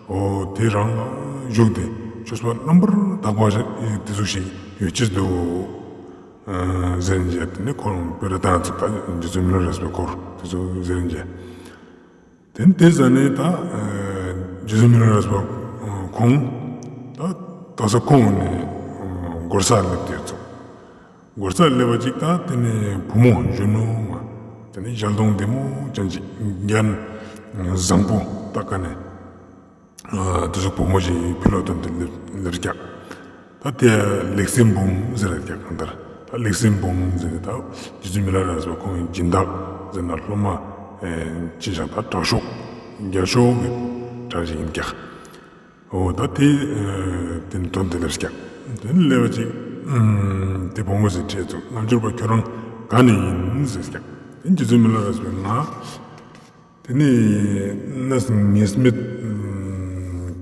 འོ་དེ་རང་ལ་བཞུགས་ཏེ་ཆོས་པ་རྣམ་པར་དག་པ་ཞིག་དེ་ཟུག་ཞིག་ཡོད་ཅེས་འདུག་ཟེར་ནས་དེ་ནི་ཁོ་རང་སྤེ་ར་བཏང་ཚུགས། ད་རྗེ་བཙུན་མི་ལ་རས་པའི་སྐོར་དེ་ཚོ་ཟེར་ནས། དེ་ནི་དེ་ཟ་ནས་ད་རྗེ་བཙུན་མི་ལ་རས་པ་ཁོང་ད་དག་ས་ཁོང་ནི་སྒོར་ས་སླེབས་ཏེ་ཚུགས། སྒོར་ས་སླེབས་པ་ཅིག་ད་དེ་ནི་བུ་མོ་གཞོན་ནུ་མ་དེ་ནི་ཞལ་གདོང་བདེ་མོ་ཅན་ཅིག་རྒྱན་བཟང་པོ་བཏགས་ཀ་ནས་དེ་ཚོ་བུ་མོ་ཞིག་ཕི་ལོག་ཏུ་འདི་སླེབས་སླེབས་ཀྱག་ད་དེ་ལེགས་སེ་འབུམ་ཟེར་ར་ཀྱག་གང་ལྟར་ད་ལེགས་སེ་འབུམ་ཟེར་ནས་ད་རྗེ་བཙུན་མི་ལ་རས་པ་ཁོང་གི་སྦྱིན་བདག་ ཟེར་ན་སློབ་མ་ཅི་ཞིག་ད་དྲག་ཤོས་རྒྱལ་ཤོས་ཀྱི་གྲས་ཤིག་ཡིན་ཀྱག། འོ་ད་དེ་དེ་ནི་དོན་དེ་ལེབས་ཀྱག། དེ་ནི་ལེབ་པ་ཅིག། དེ་བུ་མོ་ཟེར་ཁྲིད་ཚུགས། རྣལ་འབྱོར་པ་ཁྱོད་རང་ག་ནས་ཡིན་ཟེར་ཀྱག། དེ་རྗེ་བཙུན་མི་ལ་རས་པས་ང་དེ་ནི་གནས་ངེས་མེད་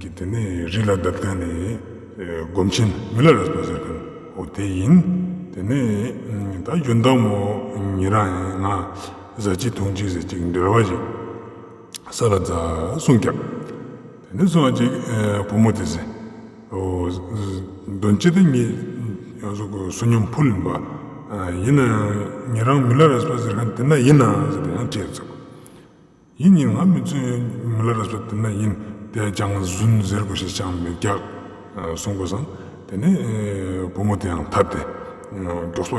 ཀྱི་དེ་ནི་རི་ལ་བསྡད་མཁན་ནི་སྒོམ་ཆེན་མི་ལ་རས་པ་ཟེར་མཁན་འོ་དེ་ཡིན། དེ་ནི་ད་ཡོན་བདག་མོ་ཉེ་རང་ཡིན། ང་ཟ་ཅི་འཐུང་ཅི་ཟེར་ཅིག་འབྲེལ་བ་ཞིག་ས་ལ་ཛ་གསུངས་ཀྱག། དེ་ནི་སོང་ཅིག་བུ་མོ་དེ་ཟེར། འོ་དོན་ཅི་དེ་ངས་ཡང་ཟུག་གི་བསོད་སྙོམས་ཕུལ་ཡིན་པ། ཡིན་ན་ཡང་ཉེ་རང་མི་ལ་རས་པ་ཟེར་མཁན་དེ་ན་ཡིན་ན་ཟེར་ཏེ་ཡང་དྲིས་ཚུགས། ཡིན་ཡིན། ང་མི་ཚོས་མི་ལ་རས་པ་དེ་ན་ཡིན། དེ་ཅང་རྫུན་ཟེར་དགོས་ཤེས་ཅང་མི་རྒྱག་གསུངས་པ་སང་། དེ་ནས་བུ་མོ་དེ་ཡང་ཐད་དེ་མགྱོགས་པ་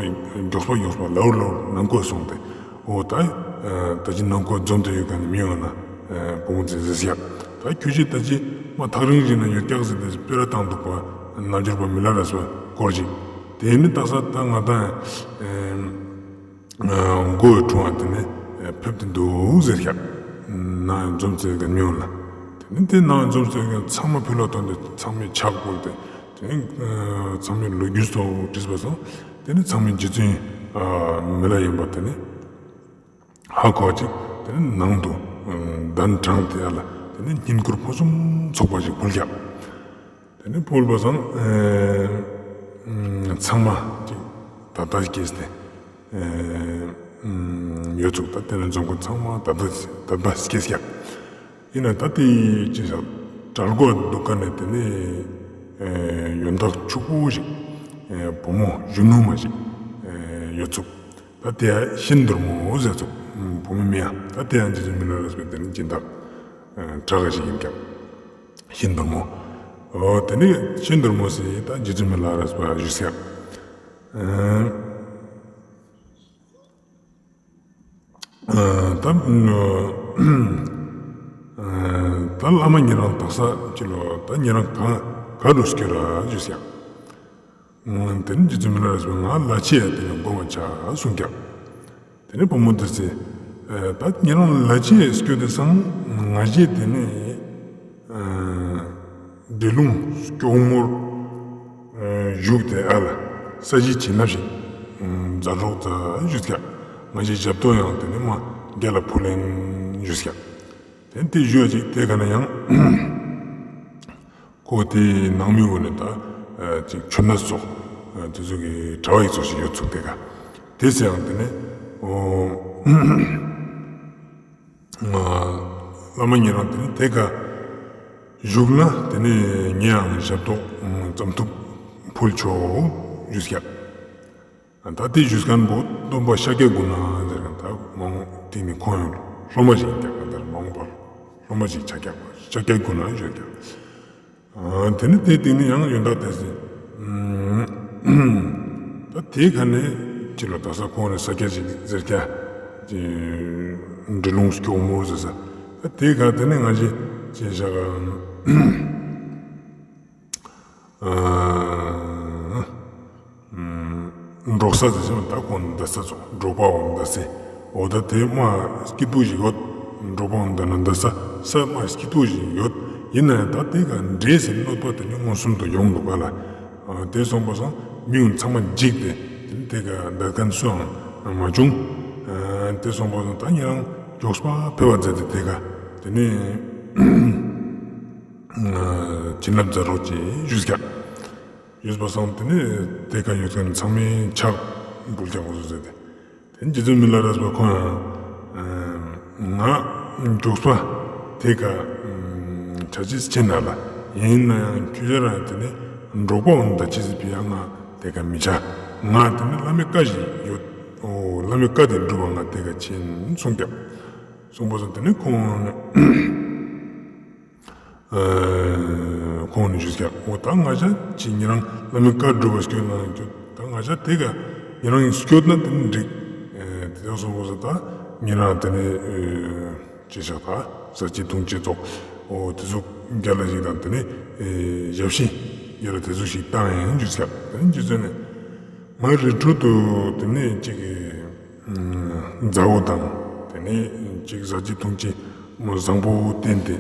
མགྱོགས་པ་མགྱོགས་པ་ལའོར་ལའོར་ནང་ཁོ་སོང་སྟེ། འོ་ད་ད་ཅི་ནང་ཁོ་འཛོམས་ཏེ་ཡོད་མཁན་ནི་མི་ཡོང་ན་བུ་མོ་དེ་ཟེར་ཀྱག། ད་ཁྱོད་ཀྱིས་ད་ཅི་མ་ཐག་རིང་ཞིག་ན་ཡོད་ཀྱག་ཟེར་ཏེ་སྤེ་ར་བཏང་འདུག་པ། རྣལ་འབྱོར་པ་མི་ལ་རས་པ་སྐོར་ཅིག། དེ་ནི་ད་ས་ད་ང་ད་མགོ་བོའི་དྲུང་བ་དེ་ནི་ཕེབས་ཏེ་འདུག་ཟེར་ཀྱག། ནང་འཛོམས་ཚེ་ག་མྱོང་ལ། དེ་ནི་དེ་ནང་འཛོམས་ཚེ་ག་ཚང་མ་ཕི་ལོག་ཐོན་ཏེ་ཚང་མས་ཕྱག་ཕུལ་ཏེ། དེ་ནི་ཚང་མས་ལོ་རྒྱུས་སོགས་དྲིས་པ་སང་། དེ་ནི་ཚང་མས་རྗེ་བཙུན་མི་ལ་ཡིན་པ་དེ་ནི་ཧ་གོ་ཅིག། དེ་ནི་ནང་དུ་གདན་དྲངས་ཏེ་ཡ་ལ་དེ་ནི་བསྙེན་བཀུར་ཕུན་སུམ་ཚོགས་པ་ཞིག་ཕུལ་ཀྱག། དེ་ནི་ཕུལ་བ་སང་ཚང་མ་ཅིག་དད་པ་སྐྱེས་ཏེ་ཡོད་ཚུགས། ད་དེ་ནི་འཛོམས་མཁན་ཚང་མ་དད་པ་དད་པ་སྐྱེས་ཀྱག། ཡིན་ན་ད་དེ་ཅི་ཞག་གྲལ་མགོ་འདུག་ག་ནས་དེ་ནི་ཡོན་བདག་ཕྱུག་པོ་ཞིག་བུ་མོ་གཞོན་ནུ་མ་ཞིག་ཡོད་ཚུགས། ད་དེ་ཤིན་དོར་མོ་ཟེར་ཚུགས། བུ་མོ་མི་ཡ་ད་དེ་ཡང་རྗེ་བཙུན་མི་ལ་རས་པའི་དེ་ནི་སྦྱིན་བདག་གྲས་ཀ་ཞིག་ཡིན་ཀྱག། ཤིན་དོར་མོ། འོ་དེ་ནི་ཤིན་དོར་མོ་ཟེར་ད་རྗེ་བཙུན་མི་ལ་རས་པ་ཞུས་ཀྱག། ད་ད་བླ་མ་ཉེ་རང་དག་ས་ཅི་ལོ་ད་ཉེ་རང་ག་ག་རུ་སྐྱོད་ར་ཞུས་ཀྱག། དེ་ནི་རྗེ་བཙུན་མི་ལ་རས་པས་ང་ལ་ཕྱི་ཡ་དེ་ལ་སྒོམ་པ་ཆ་གསུངས་ཀྱག། དེ་ནི་བུ་མོ་དེ་ཟེར། ད་ཉེ་རང་ལ་ཕྱི་ཡ་སྐྱོད་དེ་སང་ང་ཞེ་དེ་ནི་འབྲི་ལུང་སྐྱོག་མོར་བཞུགས་ཏེ་ཨ་ལ་ས་གཞི་བྱིན་རླབས་ཤིག་མཛད་རོགས་ད་ཞུས་ཀྱག། ང་ཞེ་ཞབས་ཏོག་ཡང་དེ་ནི་མ་རྒྱལ་ལ་ཕུལ་ལེན་ཞུས་ཀྱག། དེ་དེ་ཞུ་ཡ་ཅིག་དེ་ག་ན་ཡང་ཁོ་དེའི་ནང་མི་བོ་ནི་ད་ཅིག་ཆུ་ནག་ཚོགས་དེ་ཚོ་གི་གྲྭ་བ་ཡིག་ཚོགས་ཤིག་ཡོད་ཚུགས། དེ་ག་དེ་ཚེ་ཡང་དེ་ནི་འོ་བླ་མ་ཉེ་རང་དེ་ནི་དེ་ག་བཞུགས་ན་དེ་ནི་ངས་ཡང་ཞབས་ཏོག་ཙམ་ཐུབ་ཕུལ་ཆོག་ཞུས་ཀྱག། ད་དེ་ཞུས་མཁན་པོ་སྟོན་པ་ཤཱཀྱ་གུ་ན་ཟེར་མཁན་ད་མ་འོངས་དེ་ནི་ཁོང་ཡང་སློབ་མ་ཞིག་ཡིན་ཀྱག། ད་མ་འོངས་པར་སློབ་མ་ཞིག་ཆགས་ཀྱག་པ་ཤཱཀྱ་གུ་ན་ཞུས་ཀྱག། དེ་ནི་དེ་སྟེང་ནས་ཡང་ཡོན་བདག་དེ་ཟེར། ད་དེ་ག་ནས་ཅི་ལོ་ད་ས་ཁོང་ནས་ས་སྐྱ་ཞིག་ཟེར་ཀྱག། འབྲི་ལུང་སྐྱོག་མོ་ཟེར་ས། ད་དེ་ག་དེ་ནི་ང་ཞེ་ཅི་ཞག་འབྲོག་ས་དེ་ཚོ་ད་ཁོང་འདི་ས་ཚོ་འབྲོག་པ་འོ་འདི་ས། འོ་ད་དེ་མ་སྐྱིད་པོ་ཞིག་ཡོད། འབྲོག་པ་འོ་འདི་ན་འདི་ས་ས་མ་སྐྱིད་པོ་ཞིག་ཡོད། ཡིན་ན་ཡང་ད་དེ་ག་འདྲེ་ཟེར་གནོད་པ་དེ་ནི་མངོན་སུམ་དུ་ཡོང་འདུག་ག་ལ། དེ་སོང་པ་སང་མི་ཡོང་ཚང་མ་འཇིགས་ཏེ་དེ་ག་འདར་མཁན་སུའང་མ་བྱུང་། དེ་སོང་པ་སང་ད་ཉེ་རང་མགྱོགས་པ་ཕེབས་པ་མཛད་དེ་དེ་ག་དེ་ནི་བྱིན་རླབས་མཛད་རོགས་ཅེས་ཞུས་ཀྱག། ཡོད་པ་སང་དེ་ནི་དེ་ག་ཡོད་མཁན་ཚང་མས་ཕྱག་འབུལ་ཀྱག་འོ་ཟེར་ཏེ། དེ་ནི་རྗེ་བཙུན་མི་ལ་རས་པ་ཁོང་ཡང་ང་མགྱོགས་པ་དེ་ག་ཆ་ཅེས་ཕྱིན་ན་ལ། ཡིན་ན་ཡང་ཁྱོད་རང་དེ་ནི་འབྲོག་པ་འོ་ད་ཅི་ཟེར་ཕི་ཡ་ང་དེ་ག་མི་ཆ། ང་དེ་ནི་བླ་མའི་བཀའ་ཞིག་ཡོད། འོ་བླ་མའི་བཀའ་དེ་སྒྲུབ་པ་ང་དེ་ག་ཕྱིན་གསུངས་ཀྱག། གསུངས་པ་སང་དེ་ནི་ཁོང་ཁོང་ནི་ཞུས་ཀྱག། འོ་ད་ང་ཞ་ཅི་ཉེ་རང་བླ་མའི་བཀའ་སྒྲུབ་པ་སྐྱོད་ན་ད་ང་ཞ་དེ་ག་ཉེ་རང་སྐྱོད་ན་དེ་ནི་འགྲིག། དེ་ཚོ་སོང་པ་སང་ད་ཉེ་རང་དེ་ནི་ཅི་ཞག་ད་ཟ་ཅི་འཐུང་ཅི་ཙོགས་འོ་དེ་ཚོ་རྒྱལ་ལ་ཞིག་དང་དེ་ནི་ཞབས་ཕྱི་རྒྱལ་ལ་དེ་ཚོ་ཞིག་བཏང་ཡིན་ཞུས་ཀྱག། དེ་ནི་རྗེ་བཙུན་ནི་ང་རི་ཁྲོད་དུ་དེ་ནི་ཅིག་མཛའ་བོ་དང་། ཅིག་ཟ་ཅིག་འཐུང་ཅིག་མོ་བཟང་པོ་བསྟན་ཏེ།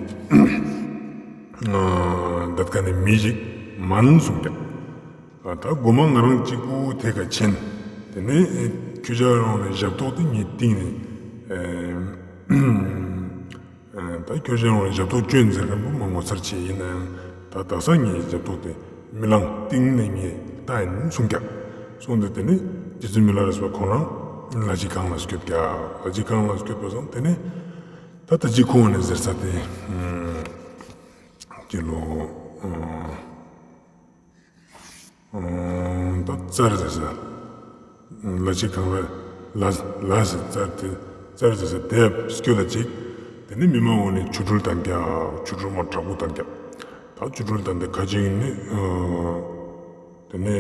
ད་ཀ་ནེ་མི་ཞིག་མན་གསུངས་ཀྱག། ད་གོ་མ་ང་རང་གཅིག་པོ་ཐེ་ཀ་ཆེན། དེ་ནེ་ཁྱོ་ཞ་རང་ནེ་ཞབས་ཏོག་དེ་ངའི་སྟིང་ནེ། ད་ཁྱོ་ཞ་རང་ནེ་ཞབས་ཏོག་ཅོ་ཡིན་ཟེར་མཁན་པོ་མ་ངོ་མཚར་ཆེ་ཡིན་ན་ཡང་ད་དག་ས་ངའི་ཞབས་ཏོག་དེ་མི་ལང་སྟིང་ནེ་ངས་ལྟ་ཡིན་གསུངས་ཀྱག། གསུངས་ཏེ་དེ་ནེ་རྗེ་བཙུན་མི་ལ་རས་པ་ཁོང་རང་ལ་ཕྱི་གངས་ལ་སྐྱོད་ཀྱག། ལ་ཕྱི་གངས་ལ་སྐྱོད་པ་སང་དེ་ནེ་ད་ད་ཅི་ཁོང་ནེ་ཟེར་ས་དེ་ཀྱི་ལོ། ད་ཙར་ཟེར་ས། ལ་ཕྱི་གངས་ལ་ལ་ལ་ཟེར་ཙར་དེ་ཙར་ཟེར་ས་དེ་སྐྱོད་ལ་ཅིག། དེ་ནེ་མི་མང་བོ་ནེ་ཆོ་འཕྲུལ་བཏང་ཀྱག། ཆོ་འཕྲུལ་མ་དྲག་པོ་བཏང་ཀྱག། ད་ཆོ་འཕྲུལ་བཏང་སྟེ་ཁ་ཅིག་ནི་དེ་ནེ་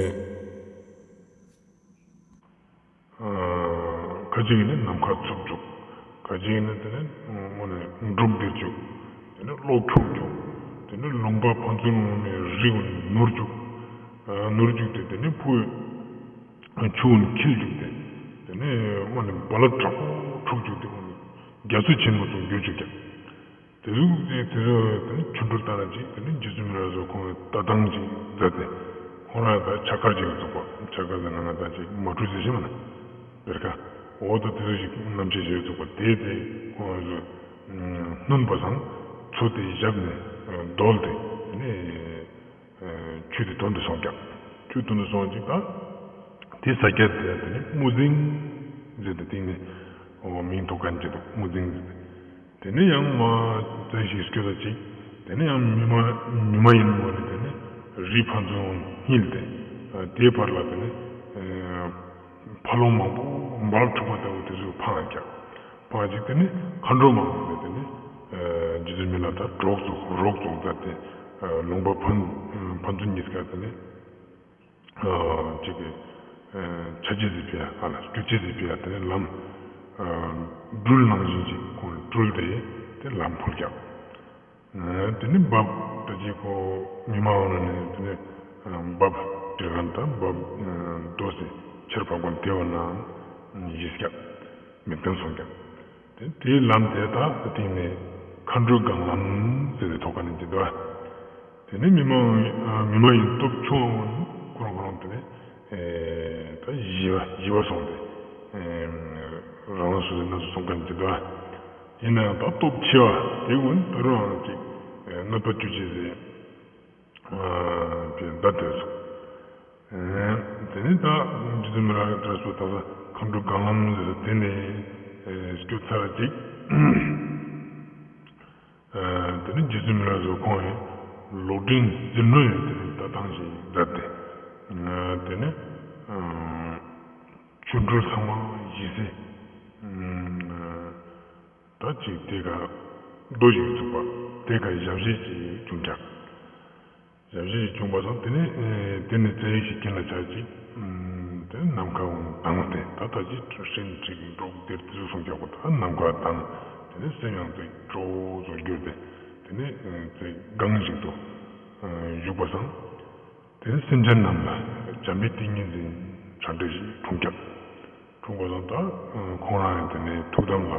ཁ་ཅིག་ནི་ནམ་མཁའ་འཚུབ་འཇུག། ཁ་ཅིག་ནི་དེ་ནེ་འབྲུག་ལྡིར་འཇུག། དེ་ནེ་གློག་འཁྱུག་འཇུག། དེ་ནེ་ལུང་པ་ཕན་ཚུན་ནེ་རི་ནུར་འཇུག། ནུར་འཇུག་སྟེ་དེ་ནེ་ཕུ་ཆུ་འཁྱིལ་འཇུག་སྟེ། དེ་ནེ་རྦ་རླབས་དྲག་པོ་འཁྲུག་འཇུག་སྟེ་རྒྱ་མཚོ་ཆེན་མོ་ཙོགས་འགྱུར་འཇུག་ཀྱག། དེ་ཟུག་དེ་དེ་ཟུག་དེ་ནེ་ཆོ་འཕྲུལ་བཏང་ན་ཅིག་དེ་ནེ་རྗེ་བཙུན་མི་ལ་རས་པ་ཁོང་ལྟ་སྟངས་ཅིག་མཛད་དེ། ཁོང་རང་ད་ཕྱག་དཀར་ཅིག་ཡོད་ཚུགས་པ། ཕྱག་དཀར་ཟེར་ན་ང་ད་ཅིག་མ་ཕྲུ་ཟེར་ཞིག་མ་ན། བེར་ཀ། འོ་ད་དེ་ཟུག་ཅིག་རྣམ་བཅད་ཅིག་ཡོད་ཚུགས་པ་དེ་དེ་ཁོང་ཚོ་བསྣུན་པ་སང་མཚོ་དེ་བཞག་ནེ་རྡོལ་ཏེ་དེ་ནེ། ཆུ་དེ་དོན་དུ་སོང་ཀྱག། ཆུ་དོན་དུ་སོང་ཅིག་ད། དེ་ས་ཆ་དེ་དེ་ནེ་དམུ་རྫིང་ཟེར་ཏེ་སྟིང་ནེ་འོ་མིང་ཐོགས་མཁན་ཅིག་འདུག། དམུ་རྫིང་ཟེར་ཏེ། དེ་ནེ་ཡང་མ་ཙ་ཞིག་སྐྱོད་ལ་ཅིག། དེ་ནེ་ཡང་མི་མ་མི་མ་ཡིན་མོ་ནེ་དེ་ནེ་རི་ཕན་ཚུན་བསྙིལ་ཏེ། དེའི་བར་ལ་དེ་ནེ་འཕག་ལུང་མང་པོ་འབབ་འཁྲུག་པ་ལྟ་བུ་དེ་ཚོ་འཕངས་ཀྱག། འཕངས་ཅིག་དེ་ནེ་མཁའ་འགྲོ་མ་ནེ་དེ་ནེ་རྗེ་བཙུན་མི་ལ་ད་གྲོགས་ཚོགས་རོགས་ཚོགས་མཛད་དེ་ལུང་པ་ཕན་ཕན་ཚུན་གཉིས་ཀ་དེ་ནེ་ཅིག་གི་ཆ་ཅེས་སི་ཕི་ཡ་ཨ་ལ་སྐྱོད་ཅེས་སི་ཕི་ཡ་དེ་ནེ་ལམ་སྦྲུལ་ནང་བཞིན་ཅིག་ཁོང་སྤྲུལ་ཏེ་དེ་ལམ་ཕུལ་ཀྱག། དེ་ནེ་འབབ་ད་ཅི་ཁོ་མི་མ་ཡིན་མོ་ནེ་དེ་ནེ་འབབ་དེ་རང་ད་འབབ་རྡོ་སེ་ཆེར་འཕགས་པ་དེ་བ་ན་ཡིས་ཀྱག། མིག་ལྡན་སོང་ཀྱག། དེ་དེའི་ལམ་དེ་དག་སྟིང་ནེ་མཁའ་འགྲོའི་སྒང་ལམ་ཟེར་ཏེ་ཐོགས་ཁན་ནི་འདི་དོ། དེ་ནེ་མི་མ་མི་མ་ཡིན་སྟོབས་ཆུང་བ་ཁོ་རང་ཁོ་རང་དེ་ནེ་ད་ཞི་བ་ཞི་བ་སོང་སྟེ་རང་རང་སོ་སོའི་གནས་སུ་སོང་ཁན་འདི་དོ། ཡིན་ནའང་ད་སྟོབས་ཆེ་བ་དེ་ཀུན་ད་རུང་ཅིག་གནོད་པ་ཅོ་ཅེས་ཟེར། དེ་ད་དེ་སོང་། དེ་ནེ་ད་རྗེ་བཙུན་མི་ལ་རས་པ་ད་མཁའ་འགྲོའི་སྒང་ལམ་ཟེར་དེ་ནེ་སྐྱོད་ཚར་ཅིག། དེ་ནེ་རྗེ་བཙུན་མི་ལ་རས་པ་ཁོང་ཡང་ལོག་འདྲེན་ཟིལ་གནོན་ཡང་དེ་ནེ་ད་ཐང་ཞིག་མཛད་དེ། དེ་ནེ་ཆོ་འཕྲུལ་ཚང་མ་ཞི་སེ། ད་ཅིག་དེ་ཀ་རྡོ་ཞིག་བཙུགས་པ། དེ་ཀ་ཞབས་རྗེས་ཅིག་བྱུང་ཀྱག། ཞབས་རྗེས་ཅིག་བྱུང་པ་སང་དེ་ནེ་དེ་ནེ་རྩྭའི་ཞིག་གྱེན་ལ་ཆ་ཅིག། དེ་ནེ་ནམ་མཁའ་འོང་དང་སྟེ་ད་ད་ཅི་ཧྲིན་ཅིག་འབྲུག་ལྡིར་དེ་ཚོ་སོང་ཀྱག་པོ་ད་ནམ་མཁའ་དང་དེ་ནེ་སེམས་ཡང་དེ་ཅོག་ཙོག་གྱུར་ཏེ་དེ་ནེ་དེ་སྒང་ཞིག་ཏུ་བཞུགས་པ་སང་། དེ་ནེ་སེམས་ཅན་རྣམས་ལ་བྱམས་པའི་ཏིང་ངེ་འཛིན་ཕྲ་འགྲེལ་ཞིག་འཁྲུངས་ཀྱག། འཁྲུངས་པ་སང་ད་ཁོང་རང་ཡང་དེ་ནེ་ཐུགས་དམ་ལ་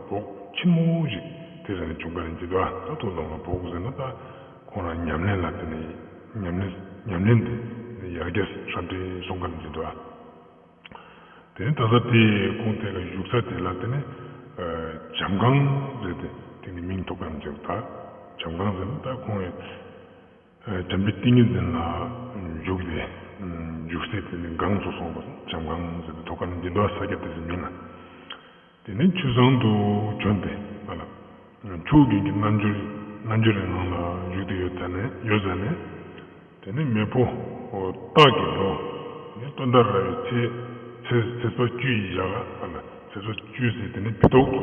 བོགས་ཆེན་མོ་ཞིག་དེ་ཟ་ནེ་བྱུང་ཁན་ནི་འདི་དོ། ད་ཐུགས་དམ་ལ་བོགས་ཟེར་ན་ད་ཁོང་རང་ཉམས་ལེན་ལ་དེ་ནེ་ཉམས་ལེན་ཉམས་ལེན་དེ་ཡར་རྒྱས་ཕྲ་འགྲེལ་སོང་ཁན་ནི་འདི་དོ། དེ་ནེ་ད་ས་དེ་ཁོང་དེ་ལ་བཞུགས་ས་དེ་ལ་དེ་ནེ་བྱམས་སྒང་ཟེར་ཏེ་དེ་ནེ་མིང་ཐོགས་ཁན་ཅིག་ད་བྱམས་སྒང་ཟེར་ན་ད་ཁོང་ཡང་བྱམས་པའི་ཏིང་ངེ་འཛིན་ལ་བཞུགས་ཏེ་བཞུགས་སའི་དེ་ནེ་སྒང་ཙོགས་སོང་པ་བྱམས་སྒང་ཟེར་ཏེ་ཐོགས་ཁན་ནི་འདི་དོ་ས་ཆ་དེ་ཟེར་མིང་ལ། དེ་ནེ་ཆུ་བཟང་དུ་བྱོན་ཏེ་ཨ་ལ་ཆུ་རྒྱུན་གྱི་རྣལ་འབྱོར་རྣལ་འབྱོར་རི་ནང་ལ་བཞུགས་ཏེ་ཡོད་ཙ་ནེ་ཡོད་ཙ་ནེ། དེ་ནེ་མེས་པོ་སྟག་གི་ལོ་ནི་སྟོན་ཟླ་ར་བའི་ཚེས་ཚེས་ཚེས་པ་བཅུའི་ཞག་ལ་ཨ་ལ་ཚེས་པ་བཅུ་ཟེར་དེ་ནེ་ཕི་ཏོག་ཚོ་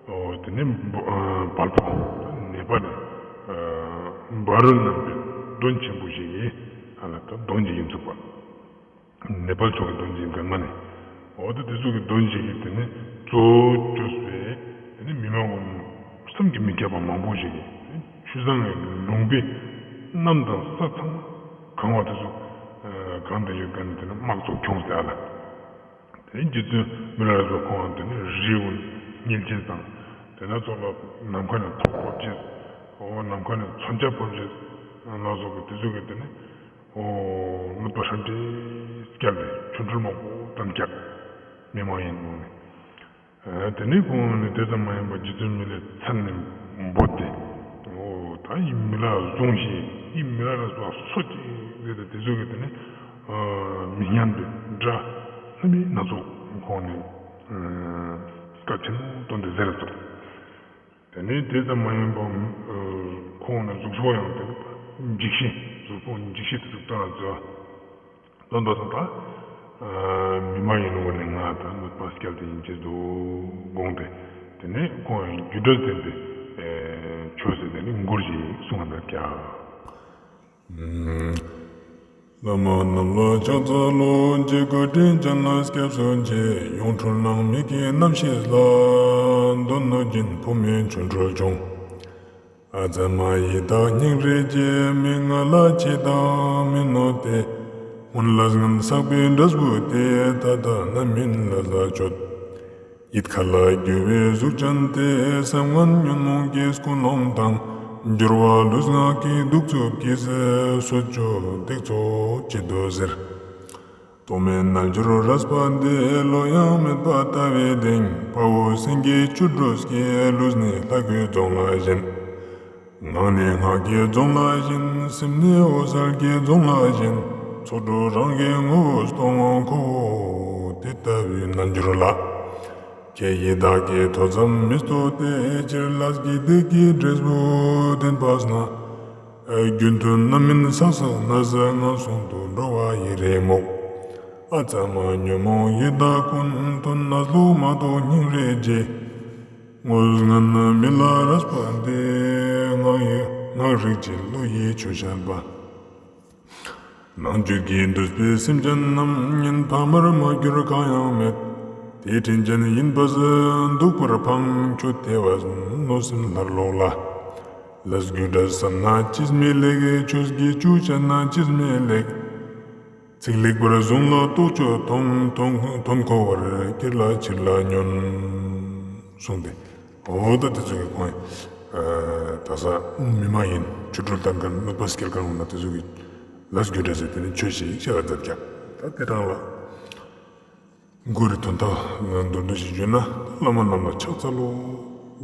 བ། དེ་ནེ་བལ་པོ་ནེ་པ་ལི་བ་རུ་རྣམ་པའི་གདོན་ཆེན་པོ་ཞིག་ཨ་ལ་ད་གདོན་ཞིག་ཡིན་ཚུགས་པ། ནེ་པཱལ་ཕྱོགས་ཀྱི་གདོན་ཞིག་གི་མ་ནེ། འོ་ད་དེ་ཚོ་གི་གདོན་ཞིག་གི་དེ་ནེ་གཙོ་བོ་བཅོས་པའི་དེ་ནེ་མི་མང་བོ་བསམ་གྱིས་མི་ཁྱབ་པ་མང་པོ་ཞིག་གི་ཆུ་བཟང་གི་ལུང་པའི་གནམ་དང་ས་ཚང་གང་བ་དེ་ཚོ་གང་དེ་ཡོད་ཀ་ནེ་དེ་ནེ་དམག་ཚོགས་ཁྱོངས་ཏེ་ཨ་ལ། དེ་རྗེ་བཙུན་མི་ལ་རས་པ་ཁོང་དེ་ནེ་རི་བོ་ བསྙིལ་ཅེས་དང་། དེ་ནེ་ཚོགས་ལ་ནམ་མཁའ་ནེ་ཐོག་ཕོབ་ཅེས། འོ་ནམ་མཁའ་ནེ་མཚོན་ཆ་ཕོབ་ཅེས་ལ་སོགས་པའི་དེ་ཚོ་གི་དེ་ནེ་འོ་གནོད་པ་ཧྲན་ཏེ་སྐྱལ་ཏེ་ཆོ་འཕྲུལ་མང་པོ་བཏང་སྐྱལ། མི་མ་ཡིན་ནོ་ནི། ཨ་དེ་ནེ་ཁོང་ནི་དེ་ཙམ་མ་ཡིན་པར་རྗེ་བཙུན་མི་ལའི་མཚན་ནི་འབོད་དེ། འོ་ད་འི་མི་ལ་བཟུང་ཞིག་འི་མི་ལ་རས་པ་གསོད་ཅིག་ཟེར་ཏེ་དེ་ཚོ་གི་དེ་ནེ་ཨ་མི་སྙན་པའི་སྒྲ་སྣ་མིན་སྣ་ཚོགས་ཁོང་ནི་ཨ་སྐད་ཆེན་མོ་བཏོན་ཏེ་ཟེར་ཙོགས། དེ་ནེ་དེ་ཙམ་མ་ཡིན་པར་ཨ་ཁོང་ནི་གཟུགས་པོ་ཡང་དེ་ནེ་འཇིགས་ཤིང་གཟུགས་པོ་འཇིགས་ཤིང་དེ་ཚོ་བཏང་ཙོགས། སྟོན་པ་སང་ད་ཨ་མི་མ་ཡིན་ནོ་ནི་ང་ད་གནོད་པ་སྐྱལ་ཏེ་ཡིན་ཅེས་དོ་དགོངས་ཏེ། དེ་ནེ་ཁོང་ཡང་རྒྱུ་འབྲས་བསྟན་ཏེ་ཨེ་ཆོས་ཟེར་དེ་ནེ་མགུར་ཞིག་གསུངས་པ་ཀྱག། བླ་མ་རྣམས་ལ་ཕྱག་འཚལ་ལོ། རྗེ་བཀའ་དྲིན་ཅན་ལ་སྐྱབས་སུ་མཆི། ཡོངས་འཁྲུལ་སྣང་མེད་ཀྱི་རྣམ་ཤེས་ལ། གདོན་གནོད་སྦྱིན་ཕོ་མོའི་ཆོ་འཕྲུལ་བྱུང་། ཨ་ཙ་མ་ཡི་དྭགས་སྙིང་རེ་རྗེ། མི་ང་ལ་ཅི་དང་མི་གནོད་དེ། སྔོན་ལས་ངན་བསགས་པའི་འབྲས་བུ་དེ། ད་ལྟ་རྣམ་སྨིན་ལས་ལ་སྤྱོད། ཡིད་མཁའ་ལ་རྒྱུ་བའི་གཟུགས་ཅན་དེ། སེམས་ངན་ཉོན་མོངས་ཀྱི་ཀུན་སློང་དང་། སྦྱོར་བ་ལུས་ངག་གི་གདུག་རྩུབ་ཀྱིས། གསོད་གཅོད་སྡིག་ཚོགས་བྱེད་དུ་ཟེར། རྟོག་མེད་རྣལ་འབྱོར་རས་པ་འདི། བློ་ཡང་མེད་པ་ལྟ་བའི་གདེང་། དཔའ་བོ་སེང་གེའི་བཅུ་དྲུག་གི། ལུས་ནི་ལྷ་སྐུའི་རྫོང་ལ་བཞེན། ངག་ནི་སྔགས་ཀྱི་རྫོང་ལ་བཞེན། སེམས་ནི་འོད་གསལ་གྱི་རྫོང་ལ་བཞེན། ཚོགས་དྲུག་རང་གི་ངོ་བོས་སྟོང་། ཁོ་བོ་དེ་ལྟ་བུའི་རྣལ་འབྱོར་ལ། ཁྱེད་ཡི་དྭགས་ཀྱིས་ཐོ་འཚམས་མི་བསྟོད་དེ། སྤྱིར་ལས་ཀྱི་སྡིག་གི་འབྲས་བུ་བདེན་པས་ན། རྒྱུན་དུ་རྣམ་སྨིན་བསགས་བསགས་ནས། ངན་སོང་དུ་འགྲོ་བ་ཡི་རེ་མོག། ཨ་ཙ་མ་ཉོན་མོངས་ཡི་དྭགས་ཀུན། དོན་གནས་ལུགས་མ་རྟོགས་སྙིང་རེ་རྗེ། ངན་སོང་མི་ལ་རས་པ་འདི། ངག་ཡི་ངག་རིག་བྱིན་རློབ་ཡིས་ཆོས་བཤད་པ། ནང་བཅུད་ཀྱིས་འདུས་པའི་སེམས་ཅན་རྣམས། གཉེན་ཕ་མར་མ་གྱུར་གང་ཡང་མེད། དེ་དྲིན་ཅན་ཡིན་པས་གདུག་པར་ཕངས། ཁྱོད་དེ་བས་གནོད་སེམས་སླར་ལོག་ལ། ལས་རྒྱུ་འབྲས་བསམ་ན་ཅིས་མི་ལེགས། ཆོས་ཀྱི་རྒྱུ་བྱས་ན་ཅིས་མི་ལེགས། ཚིག་ལེགས་པར་བཟུང་ལ་རྟོག་དཔྱོད་ཐོངས། དོན་དོན་གོ་བར་གྱུར་ལ་ཕྱིར་ལ་ཉོན། གསུངས་ཏེ། འོ་ད་དེ་ཚོ་གི་ཁོང་ཨ་ད་ས་མི་མ་ཡིན་ཆོ་འཕྲུལ་བཏང་མཁན་གནོད་པ་སྐྱེལ་མཁན་འོ་ན་དེ་ཚོ་གི་ལས་རྒྱུ་འབྲས་ཟེར་དེ་ནི་ཆོས་ཤིག་བཤད་པ་མཛད་ཀྱག། ད་དེ་རང་ལ་མགུར་རི་དོན་དག་མདོར་བསྡུས་ཤིག་བརྗོད་ན། བླ་མ་རྣམས་ལ་ཕྱག་འཚལ་ལོ།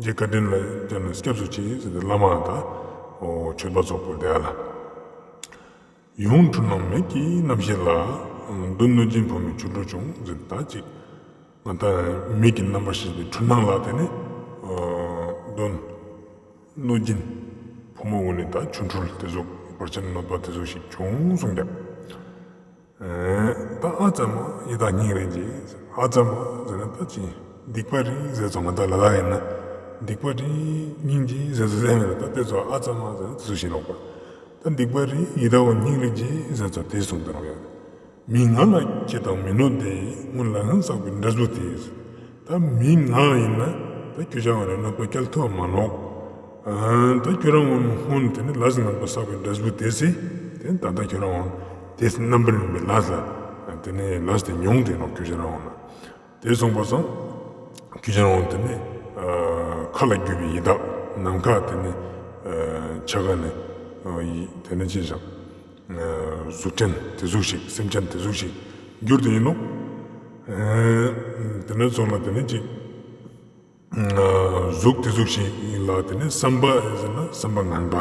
རྗེ་བཀའ་དྲིན་ལ་སྐྱབས་སུ་མཆི་ཟེར་ཏེ་བླ་མ་དང་འོ་མཆོད་པ་ཚོགས་པོ་དེ་ཨ་ལ། ཡོངས་འཁྲུལ་སྣང་མེད་ཀྱི་རྣམ་ཤེས་ལ། གདོན་གནོད་སྦྱིན་ཕོ་མོའི་ཆོ་འཕྲུལ་བྱུང་ཟེར་ད་ཅིག། ང་ད་མིག་གི་རྣམ་པར་ཤེས་པའི་འཁྲུལ་སྣང་ལ་དེ་ནི་གདོན་གནོད་སྦྱིན་ཕོ་མོ་གུན་ནི་ད་ཆོ་འཕྲུལ་དེ་ཟུག་བར་ཆད་གནོད་པ་དེ་ཟུག་ཞིག་བྱུང་གསུངས་ཀྱག། ད་ཨ་ཙ་མ་ཡི་དྭགས་སྙིང་རེ་རྗེ། ཨ་ཙ་མ་ཟེར་ན་ད་ཅི་སྡིག་པ་རེད་ཟེར་ཙང་ང་ད་ལ་ལ་ཡིན་ན་སྡིག་པ་རེད་སྙིང་རྗེ་ཟེར་ཟེར་ཟེར་མེད་ན་ད་དེ་ཚོ་ཨ་ཙ་མ་ཟེར་ན་དེ་ཚོ་ཞིག་ལོག་པ། ད་སྡིག་པ་རེད་ཡི་དྭགས་སྙིང་རེ་རྗེ་ཟེར་ཙང་དེ་གསུངས་ཏེ་ནོག་ཡ། མི་ང་ལ་ཅི་དང་མི་གནོད་དེ། སྔོན་ལས་ངན་བསགས་པའི་འབྲས་བུ་དེ། ད་མི་ང་ཡིན་ན་ད་ཁྱོད་ཅག་ང་ལ་གནོད་པ་སྐྱལ་ཐུབ་མ་ནོག། ཨ་ད་ཁྱོད་རང་ངོ་སྔོན་དེ་ནི་ལས་ངན་པ་བསགས་པའི་འབྲས་བུ་དེ་སི། དེ་ད་ལྟ་ཁྱོད་རང་ངོ་དེ་སི་རྣམ་པར་སྨིན་པའི་ལས་ལ་དེ་ནི་ལས་དེ་མྱོང་དེ་ནོག་ཁྱོད་ཅག་རང་ངོ་ན། དེ་སོང་པ་སང་ཁྱོད་ཅག་རང་ངོ་དེ་ནི་ཨ་མཁའ་ལ་རྒྱུ་བའི་ཡི་དྭགས། ནམ་མཁའ་དེ་ནི་ཨ་ཆ་ག་ནི་ཨ་ཡི་དེ་ནི་ཅི་བཞག། གཟུགས་ཅན་དེ་ཟུག་ཞིག་སེམས་ཅན་དེ་ཟུག་ཞིག་གྱུར་ཏེ་ཡིན་ནོག། དེ་ནས་ཚོགས་ལ་དེ་ནི་ཅིག་གཟུགས་དེ་ཟུག་ཞིག་ལ་དེ་ནི་བསམ་པ་ཟེར་ན་བསམ་པ་ངན་པ་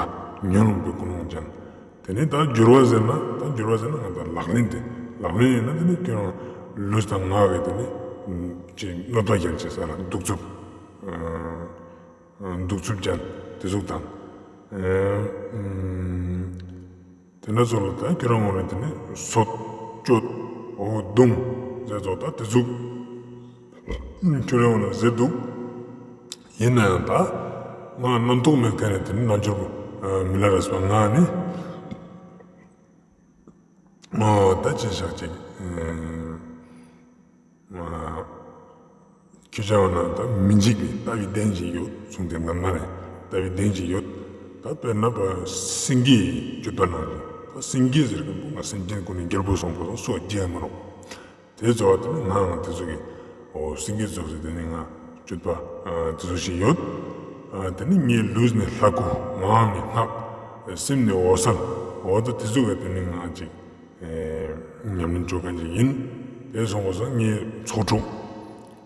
ཉོན་མོངས་པའི་ཀུན་སློང་ཅན། དེ་ནི་ད་འགྱུར་བ་ཟེར་ན་ད་འགྱུར་བ་ཟེར་ན་ང་ད་ལག་ལེན་དེ་ལག་ལེན་ཡིན་ན་དེ་ནི་ཁྱོད་རང་ལུས་དང་ངག་གི་དེ་ནི་ཅིག་གནོད་པ་སྐྱེལ་ཅེས་ལ་གདུག་རྩུབ། གདུག་རྩུབ་ཅན་དེ་ཟུག་དང་། དེ་ནས་ཚོགས་ལ་ད་ཁྱོད་རང་ངོ་ནས་དེ་ནི་གསོད་གཅོད་འོ་རྡུང་ཟེར་ཙོགས་ད་དེ་ཟུག་ཁྱོད་རང་ངོ་ནས་ཟེར་འདུག། ཡིན་ན་ཡང་ད་ང་རྣམ་རྟོག་མེད་མཁན་ནི་དེ་ནི་རྣལ་འབྱོར་པ་མི་ལ་རས་པ་ང་ནི། ཨོ་ད་ཅི་ཞག་ཅིག། ཨ་ཁྱོད་ཅག་ན་ད་མི་འཇིགས་པའི་ལྟ་བའི་གདེང་ཞིག་ཡོད་གསུངས་ཏེ་ང་ན་རེ་ལྟ་བའི་གདེང་ཞིག་ཡོད། ད་དཔེར་ན་པ་སེང་གེའི་སྤྱོད་པ་ནང་བཞིན་ད་སེང་གེ་ཟེར་མཁན་པོ་ང་སེམས་ཅན་ཀུན་ནི་རྒྱལ་པོ་སོང་པོ་སོང་སོ་རྒྱལ་མ་རུང་། དེ་ཚོ་བ་དེ་ནི་ང་ང་དེ་ཚོ་གི་ཨོ་སེང་གེ་ཚོ་ཟེར་དེ་ནི་ང་ ཡོད་པ་ཨ་དེ་ཙོགས་ཤིག་ཡོད། ཨ་དེ་ནི་ངའི་ལུས་ནི་ལྷ་སྐུ། ངག་ནི་སྔགས། སེམས་ནི་འོད་གསལ། འོ་ད་དེ་ཙོགས་ཀྱི་དེ་ནི་ང་ཅིག་ཨེ་ཉམས་ལེན་ཅོ་མཁན་ཅིག་ཡིན། དེ་སོང་པ་སང་ངའི་ཚོགས་དྲུག་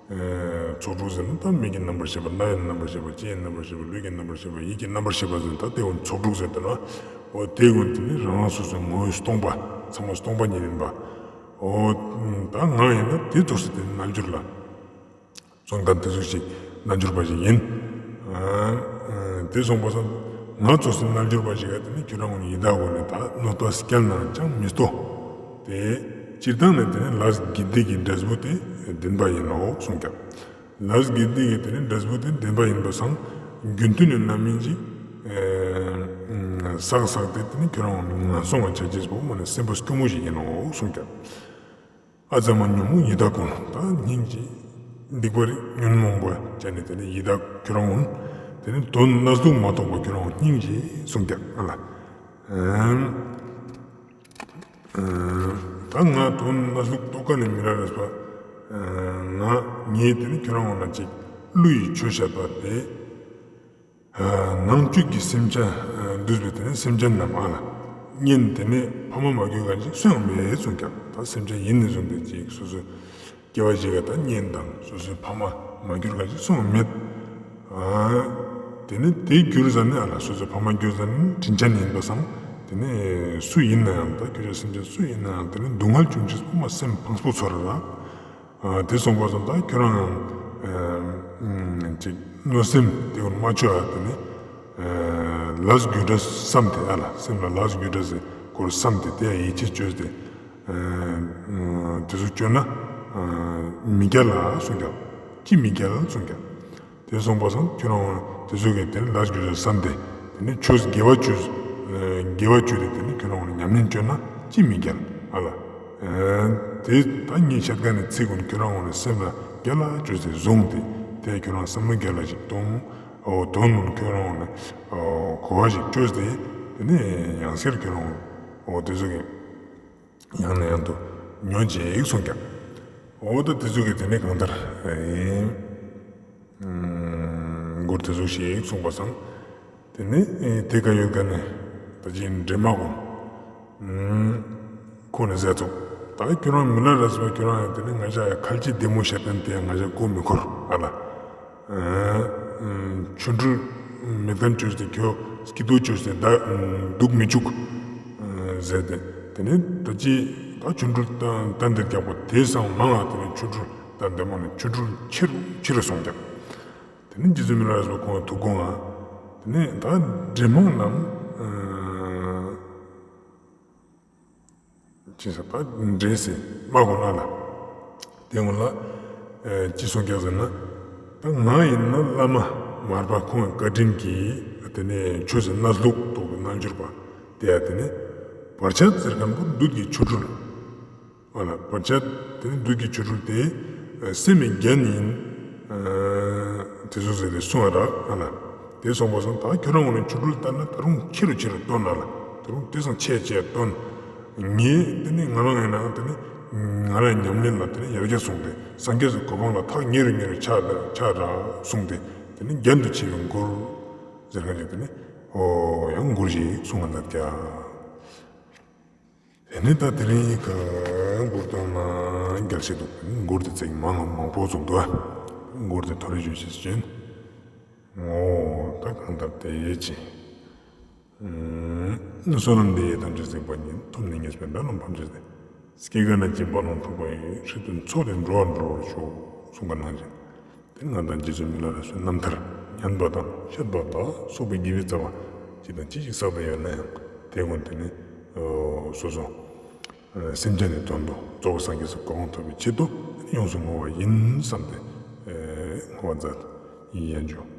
ཨེ་ཚོགས་དྲུག་ཟེར་ན་ད་མིག་གི་རྣམ་པར་ཤེས་པ། རྣ་བའི་རྣམ་པར་ཤེས་པ། ལྕེའི་རྣམ་པར་ཤེས་པ། ལུས་ཀྱི་རྣམ་པར་ཤེས་པ། ཡིད་ཀྱི་རྣམ་པར་ཤེས་པ་ཟེར་ན་ད་དེ་ཀུན་ཚོགས་དྲུག་ཟེར་དེ་ན། འོ་དེ་ཀུན་དེ་ནི་རང་རང་སོ་སོའི་ངོ་བོས་སྟོང་པ། ཚང་མ་སྟོང་པ་ཉིད་ཡིན་པ། འོ་ད་ངག་ཡིན་ན་དེ་ཙོགས་སེ་དེ་ནི་རྣལ་འབྱོར་ལ་གསུངས་མཁན་དེ་ཙོགས་ཤིག་རྣལ་འབྱོར་པ་ཞིག་ཡིན། ཨ་དེ་སོང་པ་སང་ང་ཙོགས་སེ་རྣལ་འབྱོར་པ་ཞིག་ག་དེ་ནི་ཁྱོད་རང་ངོ་ནི་ཡི་དྭགས་ཀུན་ནི་ད་གནོད་པ་བསྐྱལ་ནའང་ཅང་མི་ལྟོ། དེ་སྤྱིར་བཏང་ནས་དེ་ནི་ལས་དགེ་སྡིག་གི་འབྲས་བུ་དེ་བདེན་པ་ཡིན་ནོ་གསུངས་ཀྱང་། ལས་དགེ་སྡིག་གི་དེ་ནི་འབྲས་བུ་དེ་བདེན་པ་ཡིན་པ་སང་རྒྱུ་མཐུན་ནི་རྣམ་སྨིན་ཅིག་ཨ་བསགས་བསགས་ཏེ་དེ་ནི་ཁྱོད་རང་ངན་སོང་ང་ཆ་ཅེས་པོ་མ་ནི་སེམས་པ་སྐྱོ་མོ་ཞིག་ཡིན་ནོ་གསུངས་ཀྱང་། ཨ་ཙ་མ་ཉོན་མོངས་ཡི་དྭགས་ཀུན། ད་སྙིང་རྗེ་སྡིག་པ་རིགས་ཉོན་མོངས་པ་ཅན་ནི་དེ་ནི་ཡི་དྭགས་ཁྱོད་རང་ཀུན། དེ་ནི་དོན་གནས་ལུགས་མ་རྟོགས་པ་ཁྱོད་རང་ཀུན་སྙིང་རྗེ་གསུངས་ཀྱང་ཨ་ལ། ཨ་ད་ང་དོན་གནས་ལུགས་རྟོགས་མཁན་ནི་མི་ལ་རས་པ། ཨ་ང་ངས་དེ་ནི་ཁྱོད་རང་ཀུན་ལ་ཅིག་གླུ་ཡི་ཆོས་བཤད་པ་དེ། ཨ་ནང་བཅུད་ཀྱི་སེམས་ཅན་ཨ་འདུས་པའི་དེ་ནི་སེམས་ཅན་རྣམས་ཨ་ལ། གཉེན་དེ་ནི་ཕ་མ་མ་གྱུར་མཁན་ཅིག་སུ་ཡང་མེད་གསུངས་ཀྱང་། ད་སེམས་ཅན་ཡིན་ནི་བཟུང་སྟེ་ཅིག་སོ་སོའི་སྐྱེ་བ་ཞིག་ག་ད་གཉེན་དང་སོ་སོའི་ཕ་མ་མ་གྱུར་མཁན་ཅིག་སུ་ཡང་མེད། ཨ་དེ་ནི་དེ་གྱུར་ཟ་ནི་ཨ་ལ་སོ་སོའི་ཕ་མ་གྱུར་ཟ་ནི་དྲིན་ཅན་ཡིན་པ་སང་། དེ་ནི་སུ་ཡིན་ན་ཡང་ད་ཁྱོད་ཅག་སེམས་ཅན་སུ་ཡིན་ན་ཡང་དེ་ནི་སྡུག་བསྔལ་བྱུང་ཅེས་པོ་མ་སེམས་ཕངས་པོ་ཚོར་ར། ཨ་དེ་སོང་པ་སང་ད་ཁྱོད་རང་ཡང་ཨ་ཅིག་གནོད་སེམས་དེ་ཀུན་མ་ཆོ་ཡ། དེ་ནི་ཨ་ལས་རྒྱུ་འབྲས་བསམ་སྟེ་ཨ་ལ། སེམས་ལ་ལས་རྒྱུ་འབྲས་སི་སྐོར་བསམ་སྟེ་དེ་ཡང་ཡིད་ཆེས་བཅོས་ཏེ་ཨ་དེ་ཙོགས་བཅོས་ན་ཨ་མི་རྒྱལ་ལ་གསུངས་ཀྱང་། ཅི་མི་རྒྱལ་གསུངས་ཀྱང་། དེ་སོང་པ་སང་ཁྱོད་རང་དེ་ཙོགས་ཀྱི་དེ་ནི་ལས་རྒྱུ་འབྲས་བསམ་སྟེ་དེ་ནི་ཆོས་དགེ་བ་བཅོས། ཨ་དགེ་བ་བཅོས་ཏེ་དེ་ནི་ཁྱོད་རང་ཉམས་ལེན་བཅོས་ན་ཅི་མི་རྒྱལ་ཨ་ལ། ཨ་དེ་ད་ངས་བཤད་མཁན་ནི་ཚིག་ཀུན་ཁྱོད་རང་ཀུན་ནི་སེམས་ལ་རྒྱལ་ལ་བཅོས་ཏེ་བཟུང་སྟེ། དེ་ཁྱོད་རང་བསམ་བློ་རྒྱལ་ལ་ཞིག་གཏོང་། འོ་དོན་ཀུན་ཁྱོད་རང་ཀུན་ནི་གོ་བ་ཞིག་བཅོས་ཏེ། དེ་ནི་ཡང་སེར་ཁྱོད་རང་ཀུན་འོ་དེ་ཙོགས་ཀྱི་ཡང་ནས་ཡང་དུ་ཉོན་ཅིག་གསུངས་ཀྱང་། འོ་ད་དེ་ཙོགས་ཀྱི་དེ་ནི་གང་ལྟར་ཨེ་མགུར་དེ་ཙོགས་ཤིག་གསུངས་པ་སང་། དེ་ནི་ཨེ་དེ་ཀ་ཡོད་མཁན་ནི་ད་ཅི་འདྲེ་མོ་ཀུན་ཁོང་ནི་ཟེར་ཙོགས། ད་ཁྱོད་རང་མི་ལ་རས་པ་ཁྱོད་རང་ཡང་དེ་ནི་ང་ཅག་ཡ་ཁལ་གཅིག་བདེ་མོ་བཤད་མཁན་དེ་ཡང་ང་ཅག་མགོ་མི་འཁོར་ཨ་ལ། ཨ་ཆོ་འཕྲུལ་མེད་མཁན་བཅོས་ཏེ་ཁྱོད་སྐྱིད་སྡུག་བཅོས་ཏེ་ད་སྡུག་མི་བཅུག་ཟེར་ཏེ། དེ་ནི་ད་ཅི་ད་ཆོ་འཕྲུལ་ད་འདིར་རྒྱག་པ་དེ་སང་མང་ང་དེ་ནི་ཆོ་འཕྲུལ་ད་འདི་མོ་ནི་ཆོ་འཕྲུལ་ཆེ་རུ་ཆེ་རུ་སོང་ཀྱང་། དེ་ནི་རྗེ་བཙུན་མི་ལ་རས་པ་ཁོང་ཐུགས་དགོངས་ང་། དེ་ནི་ད་འདྲེ་མོ་རྣམས་ཨ་ཅི་ཟེར་ད་འདྲེ་སེ་མོ་ཀུན་ཨ་ལ། དེ་ཀུན་ལ་ཨ་ཅི་གསུངས་ཀྱང་ཟེར་ན། ད་ང་ཡིན་ན་བླ་མ་མར་པ་ཁོང་བཀའ་དྲིན་གྱིས་དེ་ནས་ཆོས་སི་གནས་ལུགས་རྟོགས་པའི་རྣལ་འབྱོར་པ་དེ་ཡ། དེ་ནས་བར་ཆད་ཟེར་མཁན་པོ་བདུད་ཀྱི་ཆོ་འཕྲུལ་ཨ་ལ། བར་ཆད་དེ་ནི་བདུད་ཀྱི་ཆོ་འཕྲུལ་དེ་ཨ་སེམས་མི་རྒྱན་ཡིན། ཨ་དེ་ཙོགས་ཟེར་ཏེ་གསུངས་པ་ར་ཨ་ལ། དེ་སོང་པ་སང་ད་ཁྱོད་རང་ཀུན་ནི་ཆོ་འཕྲུལ་ལྟར་ན་ད་རུང་ཆེ་རུ་ཆེ་རུ་སྟོན་ཨ་ལ། ད་རུང་དེ་སང་ཆེ་ཆེ་སྟོན། ངས་དེ་ནི་ང་རང་ཡིན་ན་དེ་ནི་ང་རང་ཉམས་ལེན་ལ་དེ་ནི་ཡར་རྒྱས་སོང་སྟེ་སངས་རྒྱས་སི་གོ་འཕང་ལ་ཐག་ཉེ་རུ་ཉེ་རུ་ཆགས་ཆགས་ར་གསུངས་ཏེ། དེ་ནི་རྒྱན་དུ་ཆེ་བའི་མགུར་ཟེར་མཁན་ཅིག་དེ་ནི་འོ་ཡང་མགུར་ཞིག་གསུངས་པ་མཛད་ཀྱང་། དེ་ནི་ད་དེ་རིང་ཡི་གེ་མགུར་དོན་ན་རྒྱལ་ཞིག་འདུག་མགུར་དེ་ཚིག་མང་མང་པོ་ཙམ་འདུག་མགུར་དེ་ཐོ་རེ་ཞུ་ཅེས་བྱིན། ངོ་ད་གང་ལྟར་དེ་ཡེ་ཅི། བསོད་ནམས་འདི་ཡིས་ཐམས་ཅད་གཟིགས་པ་ཉིད། ཐོབ་ནས་ཉེས་པའི་དགྲ་རྣམས་ཕམ་བྱས་ཏེ། སྐྱེ་རྒ་ན་འཆིའི་རྦ་ཀློང་འཁྲུགས་པ་ཡི། སྲིད་དུ་འཚོ་བར་འགྲོ་བར་འགྱུར་བར་ཤོག་གསུངས་པ་ནང་བཞིན། དེ་ང་དང་རྗེ་བཙུན་མི་ལ་རས་པའི་རྣམ་ཐར་ཉན་པ་དང་བཤད་པ་ལ་སོགས་པའི་དགེ་བའི་རྩ་བ་ཅི་དང་ཅི་ཞིག་བསགས་པ་ཡོད་ན་ཡང་དེ་ཀུན་དེ་ནི་སོ་སོ་སེམས་ཅན་ནི་དོན་དུ་རྫོགས་པའི་སངས་རྒྱས་སི་གོ་འཕང་ཐོབ་པའི་ཆེད་དུ་ཡོངས་སུ་བསྔོ་བ་ཡིན་བསམ་སྟེ་བསྔོ་བ་མཛད་ཡིན་ཡང་འཇུ།